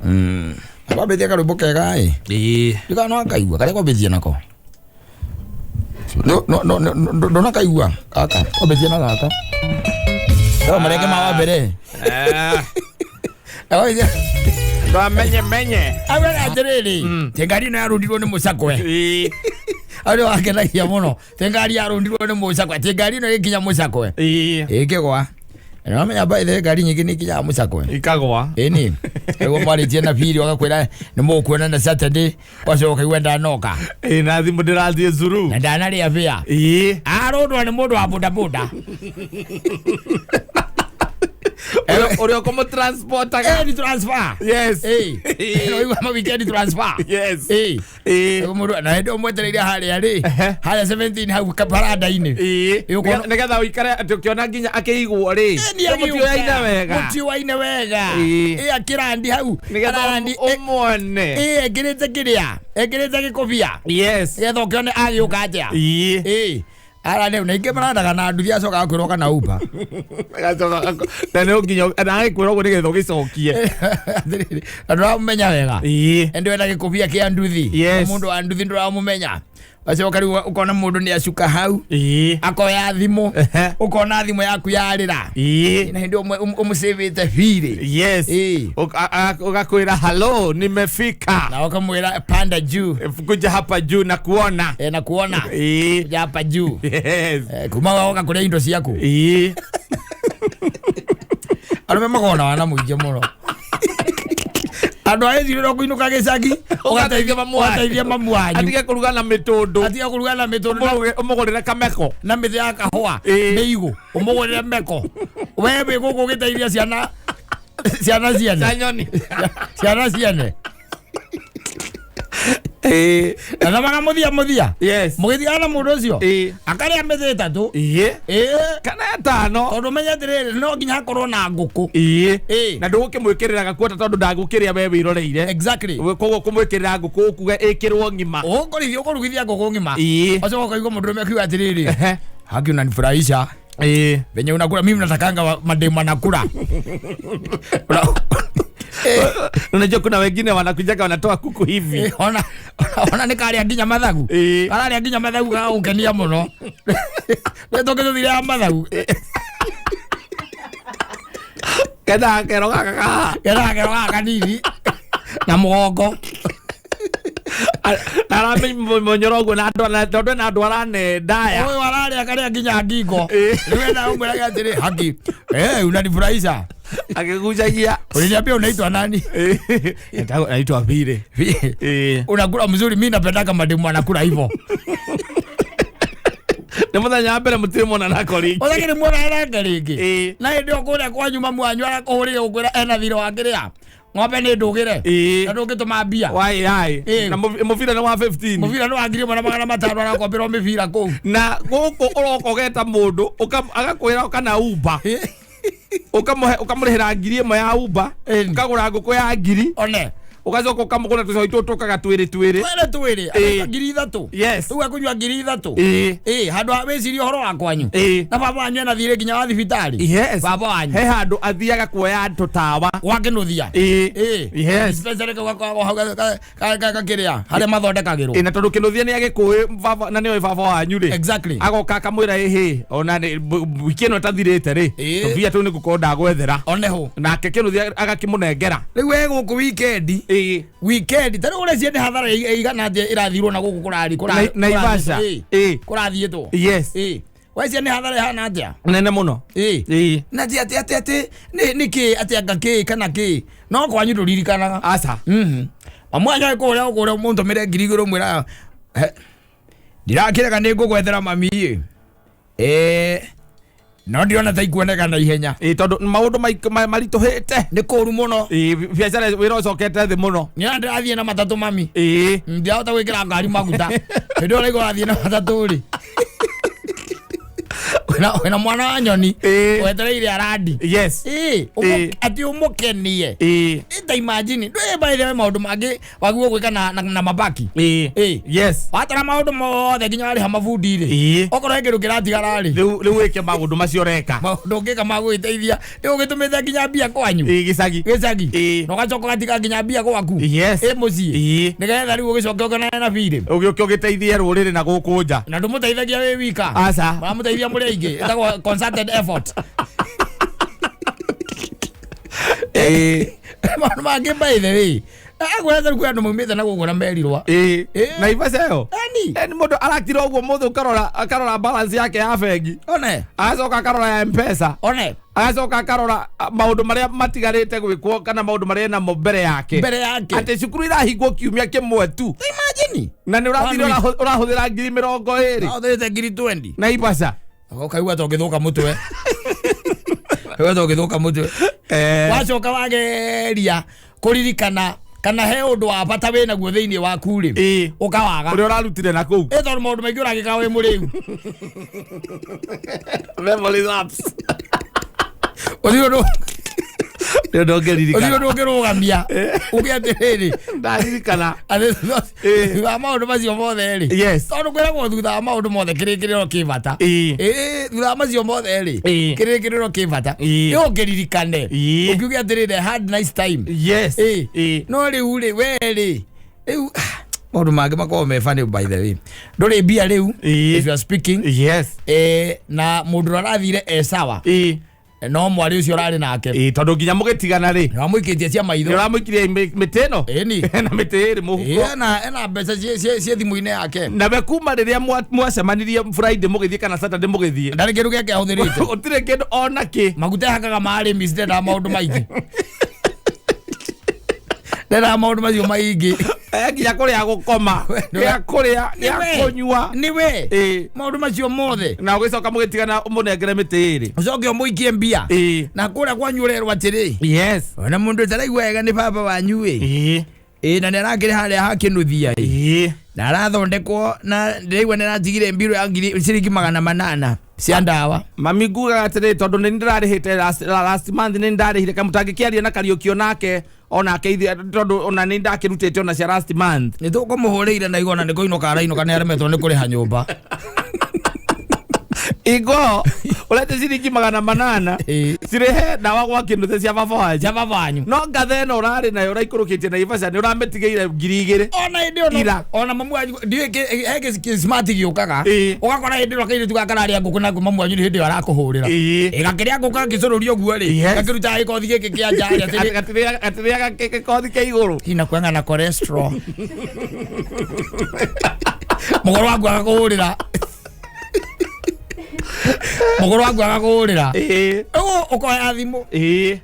Kwambĩtie karwĩmbo kega ĩ. Ĩĩ. Ndikana no akaigua karĩa kwambĩtie nako. No no no no ndonakaigua gaka kwambĩtie na gaka. Sawa mareke ma wa mbere. Eh, Awa- Twamenye menye. Augaga atĩrĩrĩ, ti ngari ĩno yarũndirwo nĩ mũcakwe. Ĩĩ. Hau nĩ wakenagia mũno. Ti ngari yarũndirwo nĩ mũcakwe. Ti ngari ĩno ĩgĩkinya mũcakwe. Ĩĩ. Ĩkĩgwa. Na wamenya by the way ngari nyingĩ nĩ ikinyaga mũcakwe. Ikagwa. Ĩni. Nĩguo mwarĩtie na biri ũgakwĩra nĩ mũkuonana Saturday ũgacoka ũkaigua ndanoka. Ĩĩ na thimũ ndĩrathiĩ zuru. Na ndanarĩa bĩa. Ĩĩ. Arũndwo nĩ mũndũ wa bodaboda. Ũrĩa ũkũmũtransportaga. Ĩni transfer. Yes. Ĩĩ. Ũraigua ma weekend transfer. Yes. Ĩĩ. Ĩĩ. Rĩu mũndũ na hĩndĩ ũmwetereire harĩa rĩ Ehe. harĩa 17 hau baranda-inĩ Ĩĩ. Ĩĩ, ũkona- Nĩgetha ũikare atĩ ũkĩona nginya akĩigwo rĩ. Mũtiũyaine wega. Mũtiũaine wega. Ĩĩ. Ĩ akĩrandi hau. Nĩgetha Ararandi ũmuone. ĩ ekĩrĩte kĩrĩa ekĩrĩte gĩkobia Yes. nĩgetha ũkĩone agĩũka atĩa. Ĩĩ. Ĩ ararĩ na ingĩ marandaga na nduthi acoka akwĩrwo kana uba. Agacoka na nĩ nginya na agĩkwĩra ũguo nĩgetha ũgĩcokie. Atĩrĩrĩ, na ndũramũmenya wega. Ĩĩ. Ĩndĩ wena gĩkobia kĩa nduthi. Yes. Na mũndũ wa nduthi ndũramũmenya. Acoka rĩu ũkona mũndũ nĩ acuka hau. Ĩĩ. Akoya thimũ. Ehe. Ũkona thimũ yaku yarĩra. Ĩĩ. Na hĩndĩ ĩmwe ũmũcĩvĩte birĩ. Yes. Ĩĩ. Ugakwĩra hello nimefika. Na ũkamwĩra panda juu. Kuja hapa juu na kuona. E, na kuona. Ĩĩ. Kuja hapa juu. Yes. Eh, kuma woka kũrĩa indo ciaku. Ĩĩ. Arũme makona wana mũingĩ mũno. Andũ a ĩthirĩrwo kũinũka gĩcagi Ũgateithia mamu wanyu. ũgateithia mamu wanyu. Atige kũruga na mĩtũndũ. Atige kũruga na mĩtũndũ Ũmũgũrĩre kameko. na mĩtĩ ya kahũa Ĩĩ. mĩigũ ũmũgũrĩre meko. We wĩ gũkũ ũgĩteithia ciana ciana ciene Cia nyoni. ciana ciene Ĩĩ. na makamũthia mũthia Yes. mũgĩtigana na mũndũ ũcio Ĩĩ. akarĩa mĩthĩ ĩtatũ Ĩĩ. ĩĩ Kana ĩtano. tondũ menya atĩrĩrĩ no nginya hakorwo na ngũkũ Ĩĩ. Ĩĩ. Na ndũgũkĩmwĩkĩrĩra gakuota tondũ ndagũkĩrĩa we wĩroreire. Exactly. Koguo kũmwĩkĩrĩra ngũkũ ũkuga ĩkĩrwo ng'ima. Ũkũrithia ũkũrugithia ngũkũ ng'ima. Ĩĩ. Ũcoka ũkaigua mũndũrũme akiuga atĩrĩrĩ Ehe. haki unanifurahisha Ĩĩ. venye unakula mimi natakanga mademu anakula. Unajua kuna wengine wanakujaga wanatoa kuku hivi. Eh, ona ona nĩ karĩa nginya mathagu. Ĩĩ. Kararĩa nginya mathagu gagũkenia mũno. Nĩ tũkĩtũthire ya mathagu. Kena kero gaka kaha. Kera kero gaka kanini na mũgongo. Aramũnyora ũguo na andũ tondũ ena andũ arane ndaya. Ũyũ ararĩa karĩa nginya ngingo. Ĩĩ. Rĩu ena ũmwĩraga atĩrĩ haki. Eh, unanifurahisha. Akĩgucagia. Uliniambia unaitwa nani? Naitwa Vile. Ĩĩ. Unakula mzuri, mimi napendaka mademu anakula hivyo. Nĩ mũthenya wa mbere mũtirĩ mona nako rĩngĩ. Ũthakĩrĩ muona aranga rĩngĩ. Ĩĩ. Na hĩndĩ ĩyo kũrĩa kwanyu mamu wanyu arakũhũrĩire gũkwĩra ena thirĩ wa kĩrĩa. Ng'ombe nĩ ndũgĩre. Ĩĩ. Na ndũngĩtũma mbia. Wai ai. Ĩĩ. Na mũbira nĩ wa 15. Mũbira nĩ wa 1500 arakombĩrwo mĩbira kũu. Na gũkũ ũroka ũgeta mũndũ agakwĩra kana Uber. Ũkamũhe ũkamũrĩhĩra 1000 ya Uber. Ĩni. Ũkagũra ngũkũ ya ngiri. One. Ũgacoka ũkamũgũra tũcai tũtũ tũkaga twĩrĩ twĩrĩ. Twĩrĩ twĩrĩ. Ĩĩ. 3000. Yes. Rĩu akũnyua 3000. Ĩĩ. Ĩĩ, handũ ha wĩcirie ũhoro wa kwanyu. Ĩĩ. Na baba wanyu ena thirĩ nginya wa thibitarĩ. Yes. Baba wanyu. He handũ athiaga kuoya tũtawa. Gwakĩnũthia. Ĩĩ. Ĩĩ. Yes. Dispensary kau gakoragwo hau gakĩrĩa harĩa mathondekagĩrwo. Ĩ na tondũ kĩnũthia nĩ agĩkũĩ baba na nĩoĩ baba wanyu rĩ. Exactly. Agoka akamwĩra ĩhĩ ona nĩ wiki ĩno ĩtathirĩte rĩ. Ĩĩ. Tũbia tũu nĩ gũkorwo ndagwethera. One hũ. Nake kĩnũthia agakĩmũnengera. Rĩu we gũkũ weekend Ĩĩ. weekend ta rĩu ũreciria nĩ hathara ĩigana atĩa ĩrathirwo na gũkũ kũrari Naivasha. Ĩĩ. kũrathiĩtwo. Yes. Ĩĩ. Weciria nĩ hathara ĩhana atĩa? Nene mũno. Ĩĩ. Ĩĩ. Na ti atĩ atĩ atĩ nĩ nĩ kĩ atĩ anga kĩ kana kĩ no kwanyu ndũririkanaga. Aca. Mamu wanyu agĩkũhũrĩra ũkũrĩa mũntũmĩre 2000 ũmwĩra ndirakĩrega nĩ ngũgwethera mami ĩ. Ĩĩ. No ndirona ta ikuoneka na ihenya. Ĩĩ tondũ maũndũ maritũhĩte. Nĩ kũru mũno. Ĩĩ biacara wĩra ũcokete thĩ mũno. Nĩ ndĩrathiĩ na matatũ mami. Ĩĩ. Ndirahota gwĩkĩra ngari maguta. Hĩndĩ ĩyo ũraigua ũrathiĩ na matatũ rĩ. Wĩna mwana wa nyoni Ĩĩ. wetereire arandi. Yes. Ĩĩ, Ĩĩ. atĩ ũmũkenie. Ĩĩ. Ta imagine ndwĩ by the way maũndũ mangĩ wagĩrĩirwo gwĩka na mabaki. Ĩĩ. Ĩĩ. Yes. Watara maũndũ mothe nginya warĩha mabundi rĩ, Ĩĩ. okorwo he kĩndũ kĩratigara rĩ, Rĩu wĩke maũndũ macio ũreka. Maũndũ ũngĩka ma gũgĩteithia nĩ ũgĩtũmĩte nginya mbia kwanyu. Ĩĩ, gĩcagi. Gĩcagi. Ĩĩ. Na ũgacoka ũgatiga nginya mbia gwaku. Yes. Ĩ mũciĩ. Ĩĩ. Nĩgetha rĩu ũgĩcoke ũkenane na birĩ. Ũgĩũke ũgĩteithie rũrĩrĩ na gũkũ nja. Na ndũmũteithagia wĩ wika. Aca. Maramũteithia mũrĩ aingĩ, ĩtagwo concerted effort. Ĩĩ. Maũndũ mangĩ, by the way, agwetha rĩu kwĩ andũ maumĩte na gũkũ na merirwa. Ĩĩ. Ĩĩ. Naivasha ĩyo. Ani. Nĩ mũndũ arakira ũguo mũthĩ, ũkarora akarora balance yake ya bengi, One. agacoka akarora ya Mpesa, One. agacoka akarora maũndũ marĩa matigarĩte gwĩkwo kana maũndũ marĩa enamo mbere yake. Mbere yake. Atĩ cukuru irahingwo kiumia kĩmwe tu. Imagine. Na nĩ ũrathire One week. ũrahũthĩra 20,000. Ahũthĩrĩte 20,000. Naivasha. Ũkaigua ta ũgĩthũka mũtwe, ũkaigua ta ũgĩthũka mũtwe. Wacoka wageria kũririkana kana he ũndũ wa bata wĩ naguo thĩinĩ waku rĩ, ũkawaga. Ũrĩa ũrarutire na kũu. Ĩ tondũ maũndũ maingĩ ũragĩka wĩ mũrĩu. Memory lapse. Ũthiĩ ũndũ Nĩ ũndũ ũthiĩ ũngĩririkana. ũndũ ũngĩrũgamia uge atĩrĩrĩ, Ndaririkana. atĩ thutha wa maũndũ macio mothe rĩ, tondũ kwĩragwo thutha wa maũndũ mothe kĩrĩkĩrĩro kĩ bata. Ĩĩ, thutha wa macio mothe rĩ, kĩrĩkĩrĩro kĩ bata. Nĩ ũngĩririkane, ũkiuge atĩrĩrĩ, "I had nice time." Ĩĩ. No rĩu rĩ, we rĩ, rĩu maũndũ mangĩ makoragwo me funny, by the way. Ndũrĩ mbia rĩu, if you are speaking, na mũndũ ũrĩa arathire e sawa, no mwarĩ ũcio ũrarĩ nake. Ĩĩ, tondũ nginya mũgĩtigana rĩ, nĩwamũikĩtie cia nĩ maitho. ũramũikirie mĩtĩ ĩno. Ĩni. Na mĩtĩ ĩrĩ mũhuko. Ĩĩ, ena mbeca ciĩ thimũ-inĩ yake. Nawe kuma rĩrĩa mwacemanirie Friday mũgĩthiĩ kana Saturday mũgĩthiĩ, Ndarĩ kĩndũ gĩake ahũthĩrĩte. Gũtirĩ kĩndũ ona kĩ. Maguta ehakaga marĩmi, citendaga maũndũ maingĩ, ndendaga maũndũ macio maingĩ. Nginya kũrĩa gũkoma, gĩa kũrĩa, gĩa kũnyua. Nĩwe. Maũndũ macio mothe. Na ũgĩcoka mũgĩtigana ũmũnengere mĩtĩ ĩrĩ. Ũcoke ũmũikie mbia. Na kũrĩa kwanyu ũrerwo atĩrĩ, ona mũndũ ũtaraigua wega nĩ baba wanyu ĩ. Ĩ, na nĩ arakĩrĩ harĩa hakĩnuthia ĩ, na arathondekwo, na ndĩraigua nĩ aratigire mbirũ ya ngiri ciringi 800 cia ndawa. Mami ngugaga atĩrĩ, tondũ nĩ ndĩrarĩhĩte last month, nĩ ndarĩhire kamũtangĩkĩaria na Kariũkio nake onake ithuĩ, tondũ ona nĩ ndakĩrutĩte ona cia last month. Nĩ tũkũmũhũrĩire na igona nĩ kũinũka arainũka, nĩ aremetwo nĩ kũrĩha nyũmba. Ingo ũrete ciringi 800 cirĩhe ndawa gwa kĩnuthe cia baba wanyu. Cia baba wanyu. No ngatha ĩno ũrarĩ nayo ũraikũrũkĩtie Naivasha nĩ ũramĩtigĩire 2,000. Ona hĩndĩ ĩyo Ira. ona mamu wanyu ndiũĩ he smart gĩũkaga, ũgakora hĩndĩ ĩyo kairĩtu gaka kararĩa ngũkũ na mamu wanyu nĩ hĩndĩ ĩyo arakũhũrĩra. Ĩ, gakĩrĩa ngũkũ gakĩcũrũria ũguo rĩ, gakĩrutaga gĩkothi gĩkĩ kĩa nja rĩ, atĩrĩ, Gatĩrĩaga gĩkothi kĩa igũrũ. Hina kwanga na cholesterol. Mũgũrũ waku agakũhũrĩra, mũgũrũ waku agakũhũrĩra. Ũguo ũkoya thimũ,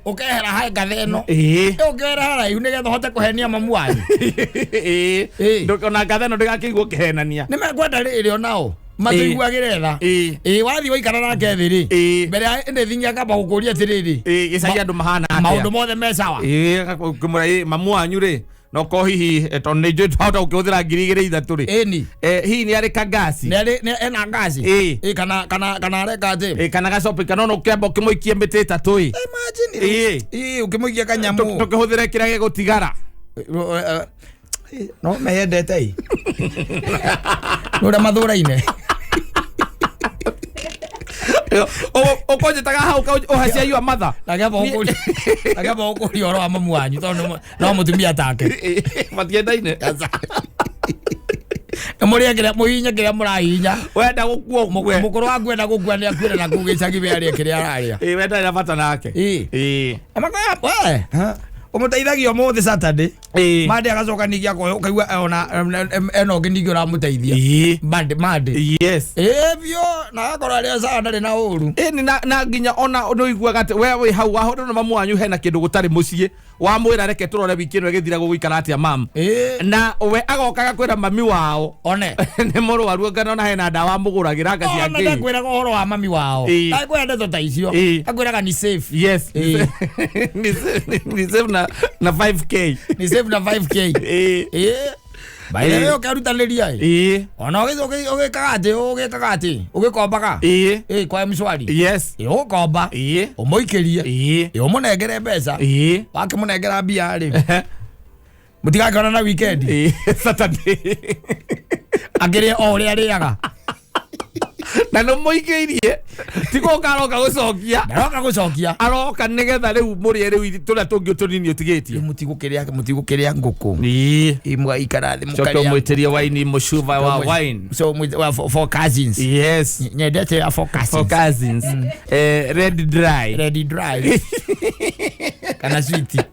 ũkehera he ngatha ĩno, ũkehera haraihu nĩgetha ũhote kũhenia mamu wanyu. Ona ngatha ĩno ndĩgakĩigwo kĩhenania. Nĩ mekwenda rĩrĩ onao matũiguagĩre tha. Ĩĩ, wathiĩ waikara nake thĩ rĩ, mbere ya anything akamba gũkũria atĩrĩrĩ, Gĩcagi andũ mahana atĩa? Maũndũ mothe me sawa? Ĩĩ, ngũmwĩra, mamu wanyu rĩ, noko hihi tondũ nĩ njũĩ twahota gũkĩhũthĩra 2,000 3 rĩ, Ĩni. Hihi nĩ arĩ kangasi? Nĩ arĩ ena ngaci? Ĩĩ. Ĩĩ, kana areka atĩ? Kana gacopi kana ona ũkĩamba ũkĩmũikie mĩtĩ 3 ĩ. Imagine. Ĩĩ. Ĩĩ, ũkĩmũikia kanyamũ. Tũkĩhũthĩre kĩrĩa gĩgũtigara. No meyendete ĩ, nĩ ũrĩa mathũraine. Ũkũnjĩtaga hau ũhe cia yua matha. Akĩamba gũkũria ũhoro wa mamu wanyu tondũ no mũtumia take. Matiendaine. Na mũrĩe kĩrĩa mũhihinye kĩrĩa mũrahihinya. Wenda gũkua ũkue. Mũkũrũ waku enda gũkua nĩ akuĩre na kũu gĩcagi we arĩe kĩrĩa ararĩa. Ĩĩ, we ndarĩ na bata nake. Ĩĩ. Amakoya we ũmũteithagia ũmũthĩ Saturday, Monday agacoka ningĩ akoya, ũkaigua ona ena ũngĩ ningĩ ũramũteithia. Monday. Ĩĩ biũ, na agakorwo arĩ o sawa, ndarĩ na ũru. Ĩni na nginya ona nĩ ũiguaga atĩ we wĩ hau wahũrwo na mamu wanyu hena kĩndũ gũtarĩ mũciĩ, wamwĩra reke tũrore wiki ĩno ĩgĩthira gũgũikara atĩa mam, na we agoka agakwĩra mami wao One. nĩ mũrwaru, anga ona hena ndawa mũgũragĩra anga cia Ona ngĩ. ndakwĩraga ũhoro wa mami wao. Ndakwĩra ndeto ta icio. Akwĩraga ni safe. Yes. Ni safe na 5K. Ni safe na 5K. Ĩĩ. Ĩĩ. By the way, ũkerutanĩria ĩ. Ona ũgĩkaga atĩ ũgĩkaga atĩ ũgĩkombaga. Ĩ kwa M-Shwari. Ĩ ũgũkomba. Ũmũikĩrie. Ĩ ũmũnengere mbeca. Wakĩmũnengera mbia rĩ. Mũtigakĩona na weekend. Saturday. Akĩrĩe o ũrĩa arĩaga. Na nä må ikä irie tigå aroka gå cokia. Ndaroka gũcokia. Aroka nä getha rä u må rä e rä u tå rä a tå ngä tå nini å tigä tie. Mũtigũkĩrĩa mũtigũkĩrĩa ngũkũ. Ĩ mũgaikara thĩ coke mũkarĩa. å mwä tä rie waini må cuba wa wine. So wa for cousins. Yes. Nyendete ya for cousins. For cousins. Red dry. Ready dry. Kana sweet.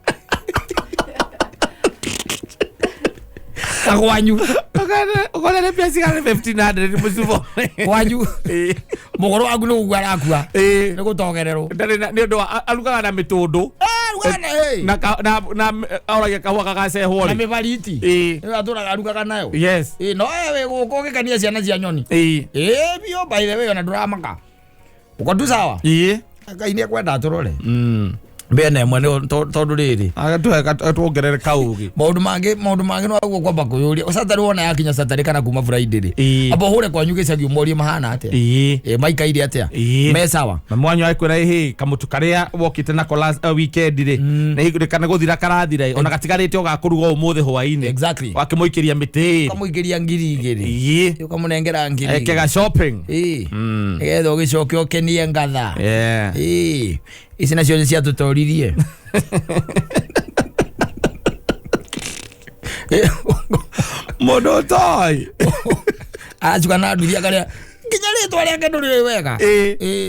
Kwanyu. Ũkorere mbia cigana 1500 mũcuba. Kwanyu. Mũgũrũ waku nĩ gũkua arakua. Nĩ gũtogererwo. Ndarĩ na nĩ ũndũ wa arugaga na mĩtũndũ. Arugana ĩ. Na na oragia kahũa gagacehwo Na rĩ. mĩbariti. Nĩyo atũraga arugaga nayo. Yes. Ĩ no we wĩ gũkũ ũgĩkenia ciana cia nyoni. Ĩ biũ by the way ona ndũramaka. Uko tu sawa? Ngai nĩ ekwenda tũrore. Mbene ĩmwe nĩ tondũ rĩrĩ. Tuongerere kaũgĩ. Maũndũ mangĩ maũndũ mangĩ no aguo kwamba kwĩyũria. Saturday wona yakinya Saturday kana kuma Friday rĩ. Amba ũhũre kwanyu gĩcagi ũmorie mahana atĩa. Ĩ maikaire atĩa. Me sawa. Mamu wanyu akwĩra ĩhĩ kamũtu karĩa wokĩte nako last weekend rĩ nĩ kana gũthira karathira ona gatigarĩte o gakũruga ũmũthĩ hwainĩ. Exactly. Wakĩmũikĩria mĩtĩ ĩrĩ. Ũkamũikĩria 2000. Ũkamũnengera 2000. Ekega shopping. Ĩ. Nĩgetha ũgĩcoke ũkenie ngatha. Ĩ. Ici nacio nĩ ciatũtoririe. Mũndũ ũtoĩ. Aracuka na nduthi akarĩa nginya rĩtwa rĩake ndũrĩũĩ wega.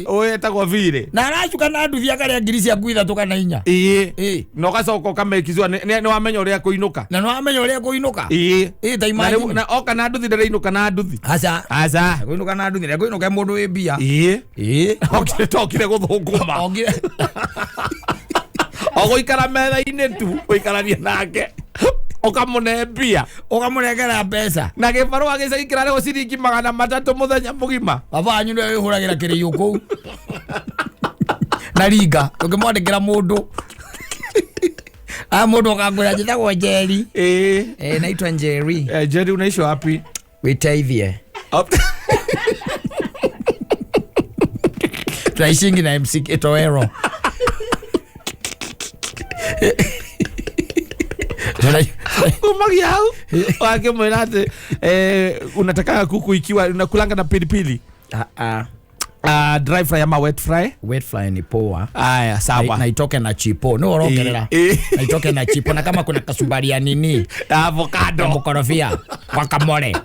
Ũyũ etagwo Vire. Na aracuka na nduthi akarĩa ngiri ciaku 3 kana 4. Na ũgacoka ũkamekizua nĩ wamenya ũrĩa kũinũka. Na nĩ wamenya ũrĩa kũinũka. Ta imagine. Na oka na nduthi ndarĩinũka na nduthi. Aca. Aca. Kũinũka na nduthi ndekũinũka mũndũ wĩ mbia. Okire tokire gũthũkũma. Okire. O gũikara metha-inĩ tu gũikarania nake. Ũkamũne mbia. Ũkamũnengera mbeca. Na gĩbarũa gĩcagi kĩrarĩhwo ciringi 300 mũthenya mũgima. Baba wanyu nĩwe wĩhũragĩra kĩrĩiũ kũu. Na ringa ũngĩmwandĩkĩra mũndũ. Mũndũ ũkakwĩra njĩtagwo Njeri. Naitwa Njeri. Njeri unaishi wapi? Wĩteithie. Tunaishingi na MC Itoero. Kumagia hau wakimwĩra atĩ unatakaga kuku ikiwa unakulanga na pilipili. Dry fry ama wet fry? Wet fry ni poa. Aya, sawa. Na itoke na chipo. No urokerera. Na itoke na chipo na kama kuna kasumbari ya nini? Avocado. Mkorofia. Guacamole.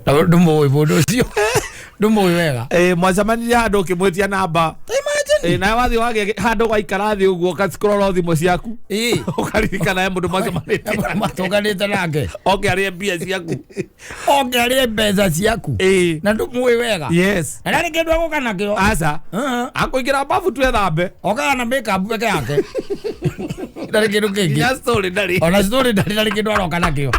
Na ndũmũĩ mũndũ ũcio. Ndũmũĩ wega. Mwacemanirie handũ ũkĩmwĩtia namba. Nawe wathiĩ wagĩa handũ waikara thĩ ũguo ũgacikũrora thimũ ciaku. Ũkaririkana he mũndũ mwacemanĩtie. Matũnganĩte nake. Oke arĩe mbia ciaku. Oke arĩe mbeca ciaku. Na ndũmũĩ wega. Yes. Na ndarĩ kĩndũ egũka nakĩo. Aca. Akũingĩra bafu tu ethambe. Okaga na make up peke yake. Ndarĩ kĩndũ kĩngĩ. Nginya story ndarĩ. Ona story ndarĩ, ndarĩ kĩndũ aroka nakĩo.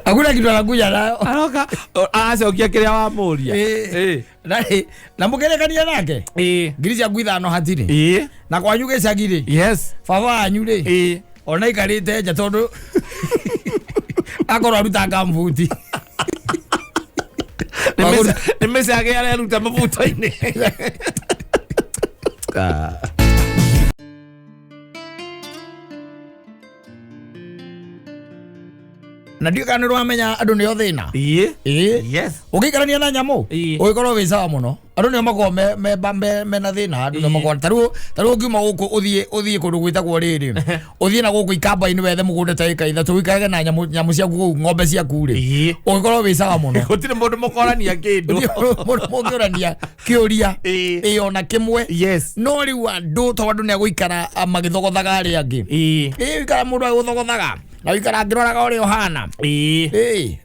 Hakuna kitu anakuja nayo. Aroka aracokia kĩrĩa wamũria. Ndarĩ na mũkerekania nake. Ngiri ciaku 5 hatirĩ. Na kwanyu gĩcagi rĩ. Yes. Baba wanyu rĩ. Ona aikarĩte nja tondũ akorwo arutaga mbuti. Nĩ mĩcage areruta mabuto-inĩ. Na ndiũ kana nĩũramenya andũ nĩo thĩna. Yes. Ũngĩikarania na nyamũ ũgĩkorwo wĩ sawa mũno. Andũ nĩo makoragwo mena thĩna, andũ nĩo makoragwo ta rĩu ũngiuma gũkũ ũthiĩ kũndũ gwĩtagwo rĩrĩ. Ũthiĩ na gũkũ ikamba-inĩ wethe mũgũnda ta ĩka 3 ũikarage na nyamũ ciaku kũu, ng'ombe ciaku rĩ. Ũgĩkorwo wĩ sawa mũno. Gũtirĩ mũndũ mũkorania kĩndũ. Gũtirĩ mũndũ mũngĩũrania kĩũria. Ona kĩmwe. Yes. No rĩu andũ tondũ nĩ agũikara magĩthogothaga arĩa angĩ. Ũikara mũndũ agĩgũthogothaga. Na ũikara ngĩroraga ũrĩa ũhana.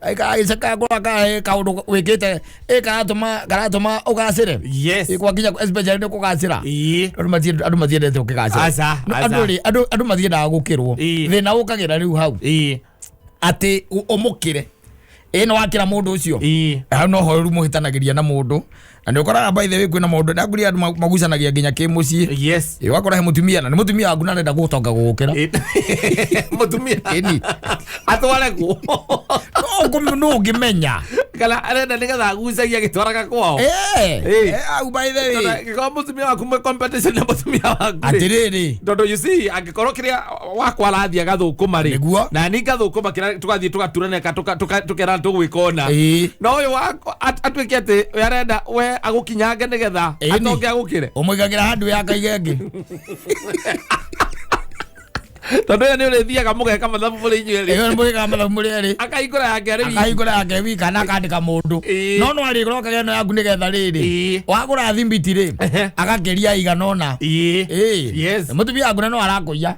Aikara agĩceka ngũra kaũndũ wĩkĩte, karatũma ũgacĩre. Yes. Kwa nginya especially nĩ kũgacĩra. Andũ matiendete ũkĩgacĩra. Aca, aca. Andũ rĩ, andũ matiendaga gũkĩrwo. Thĩna ũkagĩra rĩu hau. Atĩ ũmũkĩre. Nĩ wakĩra mũndũ ũcio. Hau no ho rĩu mũhĩtanagĩria na mũndũ. Na nĩ ũkoraga, by the way, kwĩna maũndũ ndakuria andũ magucanagia nginya kĩ mũciĩ. Ĩ, ũgakora he mũtumia na nĩ mũtumia waku na arenda gũtonga gũgũkĩra. Mũtumia. Ĩni. Atware kũ? No ũngĩmenya. Kana arenda nĩgetha agucagia agĩtwaraga kwao. Au, by the way, Tondũ angĩkorwo mũtumia waku mwĩ competition na mũtumia waku rĩ, Atĩrĩrĩ. Tondũ you see, angĩkorwo kĩrĩa wakwa arathiĩ agathũkũma rĩ, na ni ngathũkũma kĩrĩa tũgathiĩ tũgaturanĩka tũkera tũgwĩka ũna, no ũyũ wakwa atuĩke atĩ we arenda we agũkinyange nĩgetha atonge agũkĩre. Ũmũigagĩra handũ ya kaige ĩngĩ. Tondũ ĩyo nĩ ũrĩthiaga mũgeka mathabu mũrĩ inyuĩ erĩ. Ĩyo nĩ mũgĩkaga mathabu mũrĩ erĩ. Akahingũra yake arĩ wiki. Akahingũra yake wika na akandĩka mũndũ. No no arĩgũra ũkagĩa ĩno yaku nĩgetha rĩrĩ wagũra thimiti rĩ, agakĩria igana ũna. Mũtumia waku na no arakũiya.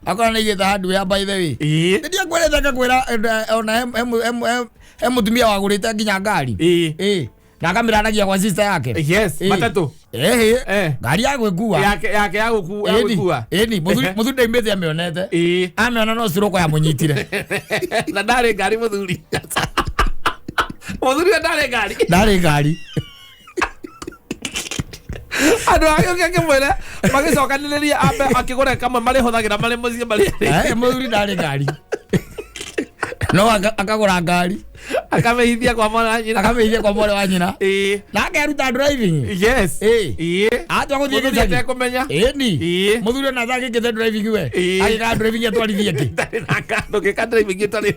Akorwo nĩ aigĩte handũ ya, by the way, nĩ ndiakwĩrĩte ngakwĩra ona he mũtumia wagũrĩte nginya ngari. Na akamĩranagia kwa sister yake. Matatũ. Ĩhĩ. Ngari ya gwĩkua. Yake ya gwĩkua. Ĩni, mũthuri ndaimĩte amĩonete. Amĩona no stroke yamũnyitire. Na ndarĩ ngari mũthuri. Mũthuri ũyũ ndarĩ ngari. Ndarĩ ngari. Andũ agĩũke akĩmwĩra magĩcokanĩrĩria ambe akĩgũre kamwe marĩhũthagĩra marĩ mũciĩ marĩ erĩ. Mũthuri ndarĩ ngari no akagũra ngari. Akamĩhithia kwa mwana wa nyina. Akamĩhithia kwa mwarĩ wa nyina. Na akeruta driving. Atua gũthiĩ Mũthuri gĩcagi. atekũmenya. Ĩni. Mũthuri ona atangĩkĩte driving we. Agĩkaga driving atwarithie kĩ? Ndarĩ na kandũ gĩka driving ĩtarĩ.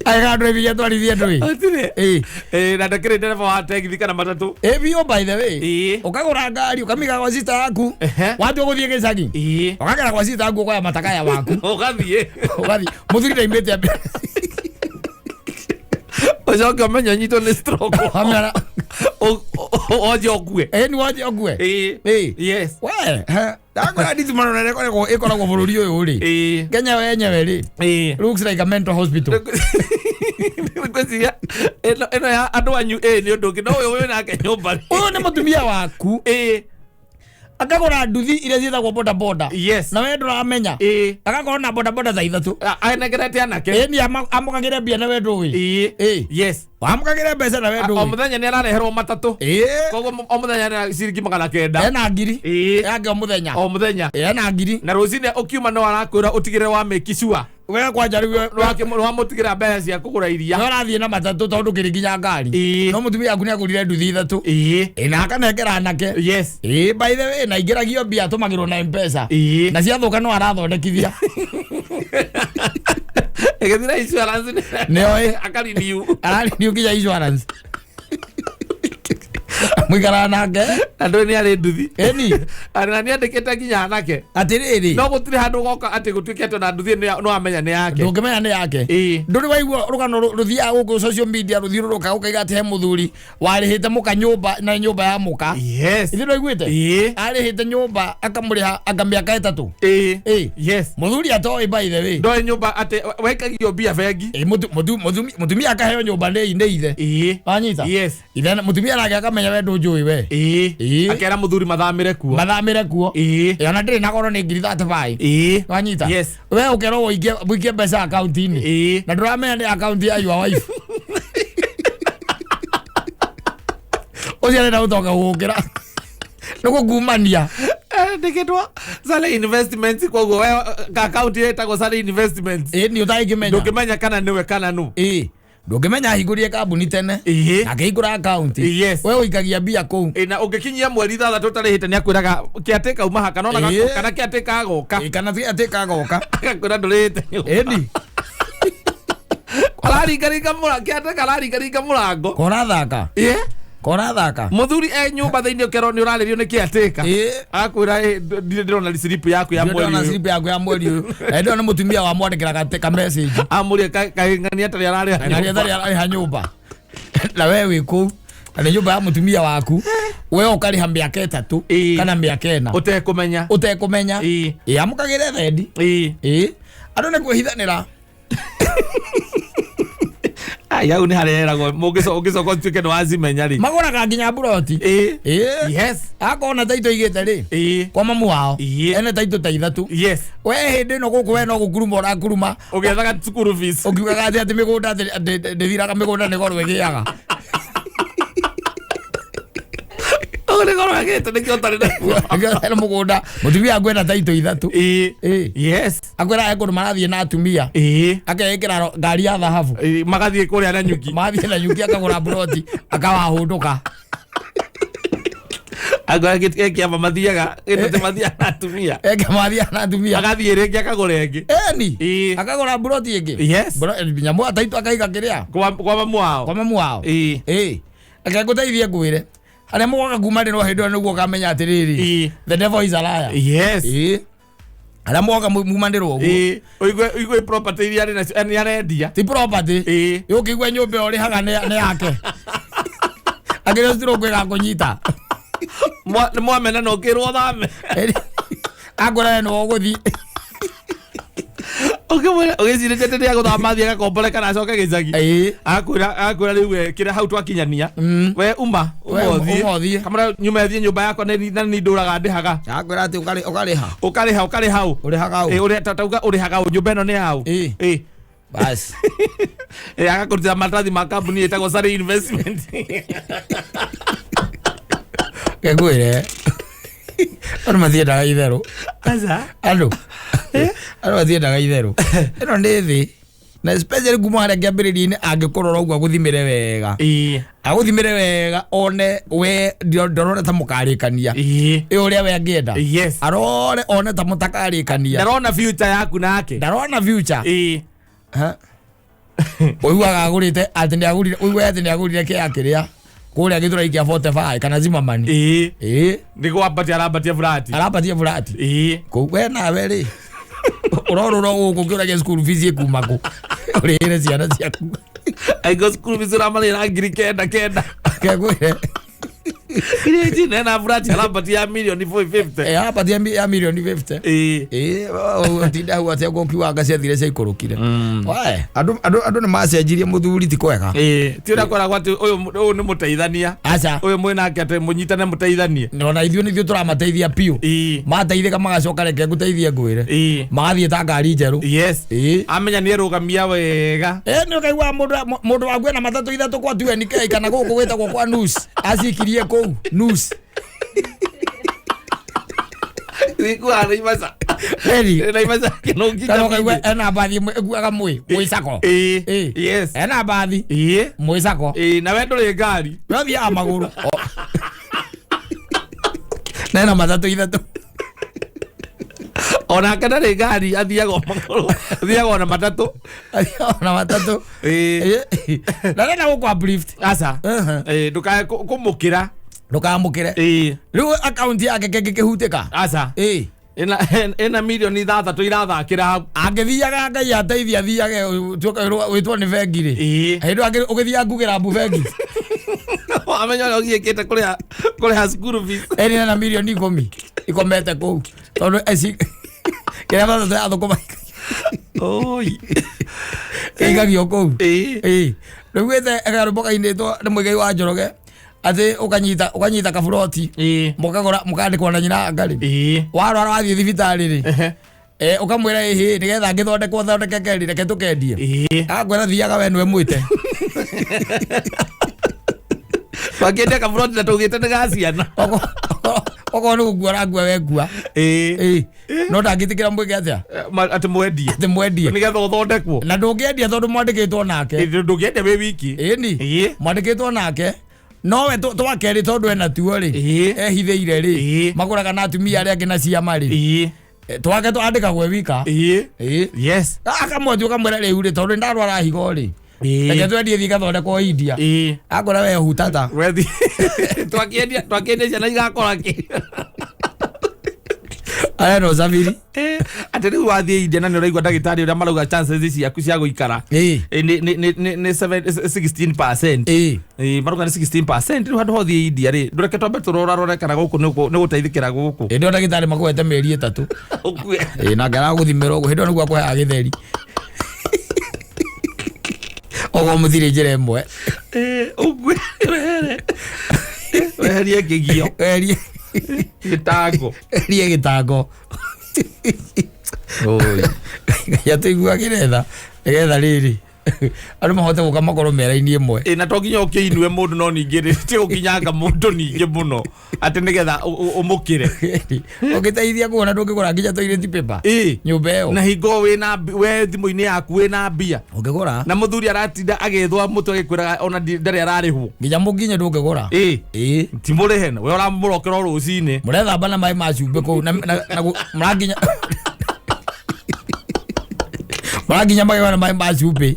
Agĩkaga driving atwarithie ndũĩ? Gũtirĩ. Na ndakĩrĩ ndereba wa tegithi kana matatũ. Ĩ biũ, by the way. Ũkagũra ngari ũkamĩiga gwa sister yaku. Watua gũthiĩ gĩcagi, ũkagera gwa sister yaku ũkoya matakaya waku. Ũgathiĩ. Ũgathiĩ mũthuri ndaimĩte ambe. Ũcoke ũmenye ũnyitwo nĩ stroke. Wamera. Wanjie ũkue. Ĩ, ni wanjie ũkue. We ndakwĩra nditimano na ĩkoragwo ĩkoragwo bũrũri ũyũ rĩ, Kenya wenyewe rĩ, looks like a mental hospital. Ngwĩciria ĩno ya andũ anyu nĩ ũndũ ũngĩ, no ũyũ wĩ nake nyũmba rĩ. Ũyũ nĩ mũtumia waku. Akagũra nduthi iria ciĩtagwo boda boda. Na we ndũramenya. Agakorwo na boda boda za ithatũ. Anengerete anake. Ĩni, amũkagĩre mbia na we ndũĩ. Wamũkagĩre mbeca na we O ndũĩ. Mũthenya nĩ arareherwo matatũ. Koguo o mũthenya nĩ ciringi 900. Ena 1,000 yake o mũthenya. O mũthenya. Ena 1,000. Na rũcinĩ ũkiuma no arakwĩra ũtigĩrĩre wa make sure We kwanja rĩu nĩwamũtigĩra mbeca cia kũgũra iria. We ũrathiĩ na matatũ tondũ ndũkĩrĩ nginya ngari. No mũtumia waku nĩ agũrire nduthi ithatũ. Na akanengera anake. By the way, na ingĩragio mbia atũmagĩrwo na Mpesa. Na ciathũka no arathondekithia. Ĩgĩthira insurance Nĩoĩ. Akarenew. Ararenew nginya insurance. Mũikaraga nake. Na ndũĩ nĩ arĩ nduthi. Ĩni. Na nĩ andĩkĩte nginya anake. Atĩrĩrĩ. No gũtirĩ handũ ũgoka atĩ gũtuĩke atĩ ona nduthi ĩno no amenya nĩ yake. Ndũngĩmenya nĩ yake. Ndũrĩ waigua rũgano rũthiaga gũkũ social media rũthiũrũrũka ũkaiga atĩ he mũthuri warĩhĩte mũka nyũmba na nyũmba ya mũka? Ithuĩ ndũiguĩte? Arĩhĩte nyũmba akamũrĩha anga mĩaka 3. Mũthuri atoĩ, by the way. Ndoĩ nyũmba atĩ waikagio mbia bengi. Mũtumia akaheo nyũmba nĩ ithe. Wanyita? Yes. Ithe mũtumia nake akamenya we ndũnjũĩ we. Akera mũthuri mathamĩre kuo. Mathamĩre kuo. Ona ndĩrĩ na goro, nĩ 35,000. Wanyita? Yes. We ũkerwo ũikie mbeca akaunti-inĩ. Na ndũramenya nĩ akaunti ya your wife. Ũcio arenda gũtonga gũgũkĩra nĩ gũkumania. Ndĩkĩtwo Sale Investments, koguo we akaunti ĩtagwo Sale Investments. Ĩ, nĩ ũtangĩmenya. Ndũngĩmenya kana nĩwe kana nũ. Ĩ, ndũngĩmenya ahingũrire kambuni tene. Na akĩhingũra akaunti. We ũikagia mbia kũu. Na ũngĩkinyia mweri 6 ũtarĩhĩte nĩ akwĩraga kĩatĩka uma ha kana ona kana kĩatĩka agoka. Kana atĩka agoka. Agakwĩra ndũrĩhĩte nyũmba. Ĩni. Araringaringa mũrango, kĩatĩka araringaringa mũrango. Korathaka. Korathaka. Mũthuri e nyũmba thĩinĩ ũkerwo nĩ ũrarĩrio nĩ kĩatĩka. Agakwĩra, "Ndirĩ ndĩrona slip yaku ya mweri Ndĩrona ũyũ." Slip yaku ya mweri ũyũ na ndĩrona nĩ mũtumia wamwandĩkĩra ka message. Amũrie kaing'ania atarĩ ararĩha Na nyũmba. rĩetha ararĩha nyũmba na we wĩ kũu na nĩ nyũmba ya mũtumia waku, we ũkarĩha mĩaka 3 kana mĩaka 4. Ũtekũmenya. Ũtekũmenya. Ĩ, amũkagĩre thendi. Ĩ, andũ nĩ kwĩhithanĩra. Ai, hau nĩ harĩa heragwo ũngĩcoka ũtuĩke nĩ wacimenya rĩ. Magũraga nginya mburoti. Akorwo na taitũ igĩte rĩ kwa mamu wao, ene taitũ ta ithatũ. We hĩndĩ ĩno gũkũ we no gũkuruma ũrakuruma. Ũgĩethaga school fees. Ũkiugaga atĩ mĩgũnda atĩ ndĩthiraga, mĩgũnda nĩ goro ĩgĩaga. Ũguo nĩ goro agĩte nĩkĩo ũtarĩ naguo. Nĩkĩo mũgũnda mũtumia akwenda taitũ ithatũ. Ĩĩ. Ĩĩ. Yes. Akwĩra he kũndũ marathiĩ na atumia. Ĩĩ. Akeĩkĩra ngari ya thahabu. Ĩĩ, magathiĩ kũrĩa na nyuki. Mathiĩ na nyuki akagũra mburoti akawahũndũka. Angorwo kĩama mathiaga gĩtũtĩ mathiaga na atumia. Eke mathiaga na atumia. Agathiĩ rĩngĩ akagũra ĩngĩ. Eni. Ĩĩ. Akagũra mburoti ĩngĩ. Yes. Nyamũ taitũ akaiga kĩrĩa. Kwa mamu wao. Kwa mamu wao. Ĩĩ. Ĩĩ. Reke ngũteithie ngwĩre. Harĩa mũgoka kuma rĩ no hĩndĩ ĩyo nĩguo ũkamenya atĩrĩrĩ. Ĩĩ. The devil is a liar. Yes. Ĩĩ. Harĩa mũgoka mumanĩrwo ũguo. Ĩĩ. Ũigue ũigue property iria arĩ nacio nĩ arendia. Ti property. Ĩĩ. Ũkĩigua nyũmba ĩyo ũrĩhaga nĩ yake. Angĩrĩ stroke ĩgakũnyita. Nĩ mwamena na ũkĩrwo ũthame. Akwĩra we nĩwe ũgũthiĩ. Ũkĩmwĩra ũgĩcirĩtie atĩ nĩegũthama athiĩ agakombore kana acoke gĩcagi. Ĩĩ. Akwĩra akwĩra rĩu we kĩrĩa hau twakinyania. We uma We uma ũthiĩ. uma ũthiĩ. Kamũra nyuma ĩthiĩ nyũmba yakwa nĩ na nĩ ndũraga ndĩhaga. Akwĩra atĩ ũkarĩha. Ũkarĩha ũkarĩha ũ. Ũrĩhaga ũ. Ĩ ũrĩa tauga ũrĩhaga ũ nyũmba ĩno nĩ yaũ. Ĩĩ. Ĩ. Basi. Ĩ agakũrutĩra maratathi ma kambuni ĩtagwo Surrey Investment. Ngwĩre. Andũ matiendaga itherũ. Aca. Andũ. Andũ matiendaga itherũ. Ĩno nĩ thĩ. Na especially kuma harĩa kĩambĩrĩria-inĩ angĩkũrora ũguo agũthimĩre wega. Ĩ. Agũthimĩre wega one we ndorore ta mũkarĩkania. Ĩ. Ĩ ũrĩa we angĩenda. Yes. Arore one ta mũtakarĩkania. Ndarona future yaku nake. Ndarona future. Ĩ. Ha? Ũiguaga agũrĩte atĩ nĩ agũrire ũiguaga atĩ nĩ agũrire kĩea kĩrĩa kũrĩa gĩthũrai kĩa 45 kana Zimmerman. Ĩ. Ĩ. Nĩ kwambatia arambatia burati. Arambatia burati. Ĩ. Kũu we nawe rĩ ũrorũra gũkũ ũkĩũragia school fees ĩkuma kũ ũrĩhĩre ciana ciaku. Aingĩ cukuru fees ũramarĩhĩra 9,000 kenda. Kegwĩre. Iria ici nena burati arambatia ya mirioni 450. Ĩ arambatia ya mirioni 50. Ĩ. Ĩ tinda hau atĩa ũkiuga anga ciathire ciaikũrũkire. Wae andũ andũ andũ nĩ macenjirie mũthuri ti kwega. Ĩ. Ti ũrĩa kwĩragwo atĩ ũyũ ũyũ nĩ mũteithania. Aca. Ũyũ mwĩ nake atĩ mũnyitane mũteithanie. Ona ithuĩ nĩthuĩ tũramateithia biũ. Ĩ. Mateithĩka magacoka reke ngũteithie ngwĩre. Ĩ. Magathiĩ ta ngari njerũ. Yes. Ĩ. Amenya nĩ erũgamia wega. Ĩ nĩ ũkaigua mũndũ waku ena matatũ ithatũ kwa 2NK kana gũkũ gwĩtagwo kwa nus acikirie kũu nus. Wikuaga Naivasha. Eri. Naivasha kĩnũngi Kana ũkaigua ena mbathi ĩmwe ĩkuaga mwĩ mwĩcako. Ĩ. Ĩ. Yes. Ena mbathi Ĩ. mwĩcako. Ĩ na we ndũrĩ ngari. We ũthiaga magũrũ. Na ena matatũ ithatũ. Onake ndarĩ ngari athiaga o magũrũ. Athiaga ona matatũ. Athiaga ona matatũ. Ĩ. Ĩ. Na ndenda gũkũ uplift. Aca. Ĩ ndũkae kũmũkĩra. Ndũkamũkĩre. Ĩ. Rĩu akaunti yake kĩngĩkĩhutĩka. Aca. Ĩ. Ĩna ĩna mirioni ithathatũ irathakĩra hau. Angĩthiaga Ngai ateithie athiage wĩtwo nĩ bengi rĩ. Ĩ. Hĩndĩ ĩyo ũgĩthiaga ngugĩra mbu bengi. Wamenya ũrĩa ũgiĩkĩte kũrĩha kũrĩha school fees. Ĩrĩ na mirioni 10 ikomete kũu. Tondũ eci kĩrĩa matatũ ya thũkũma Oi. ĩigagio kũu. Ĩ. Ĩ. Rĩu wĩte karũmbo kainĩtwo nĩ Mũigai wa Njoroge atĩ ũkanyita ũkanyita kaburoti Ĩ. mũkagũra mũkandĩkwo na nyina ngarĩ. Ĩ. Warwara wathiĩ thibitarĩ rĩ. Ehe. Ũkamwĩra ĩhĩ nĩgetha ngĩthondekwo thondekeke rĩ reke tũkendie. Ĩ. Agakwĩra thiaga we nĩwe mwĩte. Twakĩendia kaburoti na tũgĩte nĩ ga ciana. Okorwo nĩ gũkua ũrakua wekua. Ĩ. Ĩ. No ndangĩtĩkĩra mwĩke atĩa? Atĩ mwendie. Atĩ mwendie. Nĩgetha ũthondekwo. Na ndũngĩendia tondũ mwandĩkĩtwo nake. Ĩ, ndũngĩendia wĩ wiki. Ĩni. Ĩ. Mwandĩkĩtwo nake. Nowe twakerĩ tondũ ena tuo rĩ. Ĩ. Ehithĩire rĩ. Ĩ. Magũraga na atumia arĩa angĩ na ciama rĩ. Ĩ. Twake twandĩkagwo e wika. Ĩ. Ĩ. Yes. Akamwendia ũkamwĩra rĩu rĩ tondũ nĩndarwara higo rĩ. Ĩ. Reke twendie thiĩ ngathondekwo India. Ĩ. Akwĩra we hutata. Wethi. Twakĩendia twakĩendia ciana igakora kĩ. Arenda ũcabiri. Atĩ rĩu wathiĩ India na nĩ ũraigua ndagĩtarĩ ũrĩa marauga chances ciaku cia gũikara. Ĩ. Nĩ nĩ nĩ nĩ 16%. Ĩ. Ĩ marauga nĩ 16% rĩu handũ hothiĩ India rĩ ndũreke twambe tũrorarore kana gũkũ nĩ gũteithĩkĩra gũkũ. Hĩndĩ ĩyo ndagĩtarĩ makũhete mĩeri 3. Ũkue. Ĩ nake aragũthimĩra ũguo hĩndĩ ĩyo nĩguo akũheaga gĩtheri. Okorwo mũthirĩ njĩra ĩmwe. Ũkue wehere. Weherie kĩgio. Weherie. Gĩtango. Weherie gĩtango. Oi. Ngai atũiguagĩre tha nĩgetha rĩrĩ. Andũ mahote gũka makorwo me raini ĩmwe. Ĩ, na to nginya ũkĩinue mũndũ no ningĩ rĩ ti gũkinyanga mũndũ ningĩ mũno atĩ nĩgetha ũmũkĩre. Ũngĩteithia kuona ndũngĩgũra nginya toilet paper. Ĩ. Nyũmba ĩyo. Na hingo wĩna we thimũ-inĩ yaku wĩna mbia. Ũngĩgũra. Na mũthuri aratinda agĩthwa mũtwe agĩkwĩraga ona ndarĩ ararĩhwo. Nginya mũkinye ndũngĩgũra. Ĩ. Ĩ. Ti mũrĩhe we ũramũrokera o rũcinĩ. Mũrethamba na maĩ ma cumbĩ kũu na mũranginya mũranginya magego na maĩ ma cumbĩ.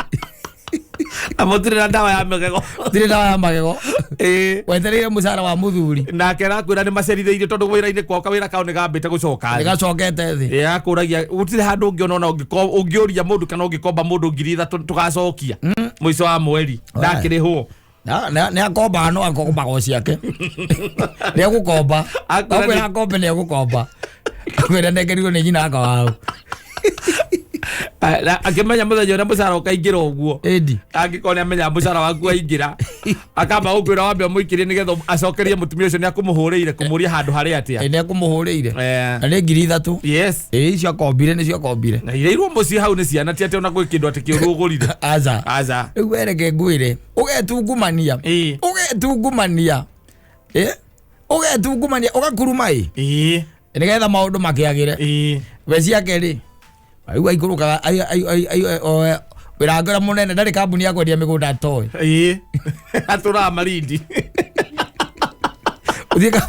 Na mũtirĩ na ndawa ya magego. Mũtirĩ ndawa ya magego. Ĩ. Wetereire mũcara wa mũthuri. Nake arakwĩra nĩ macerithĩirio tondũ wĩra-inĩ kwao kawĩra kao nĩ gambĩte gũcoka thĩ. Nĩ gacokete thĩ. Ĩ, akũragia gũtirĩ handũ ũngĩona ona ũngĩũria mũndũ kana ũngĩkomba mũndũ 3,000 tũgacokia mũico wa mweri ndakĩrĩhwo. Nĩ akombaga no akombaga o ciake. Nĩ egũkomba. Akwĩra akombe nĩ egũkomba. Akwĩra nengerirwo nĩ nyina aka wao. Akĩmenya mũthenya ũrĩa mũcara ũkaingĩra ũguo. Ĩndi. Angĩkorwo nĩ amenya mũcara waku waingĩra, akamba gũkwĩra wambe ũmũikĩrie nĩgetha acokerie mũtumia ũcio nĩ akũmũhũrĩire kũmũria handũ harĩa atĩa. Nĩ akũmũhũrĩire. Na nĩ 3,000. Yes. Ĩ, icio akombire nĩcio akombire. Na ireirwo mũciĩ hau nĩ ciana ti atĩ ona gwĩ kĩndũ atĩ kĩũru ũgũrire. Aca. Aca. Rĩu we reke ngwĩre, ũgetungumania. Ũgetungumania. Ũgetungumania, ũgakuruma ĩ. Nĩgetha maũndũ makĩagĩre. We ciake rĩ, rĩu aikũrũkaga, wĩra wake ũrĩa mũnene ndarĩ kambuni ya kwendia mĩgũnda atoĩ. Atũraga Malindi. Ũthiĩ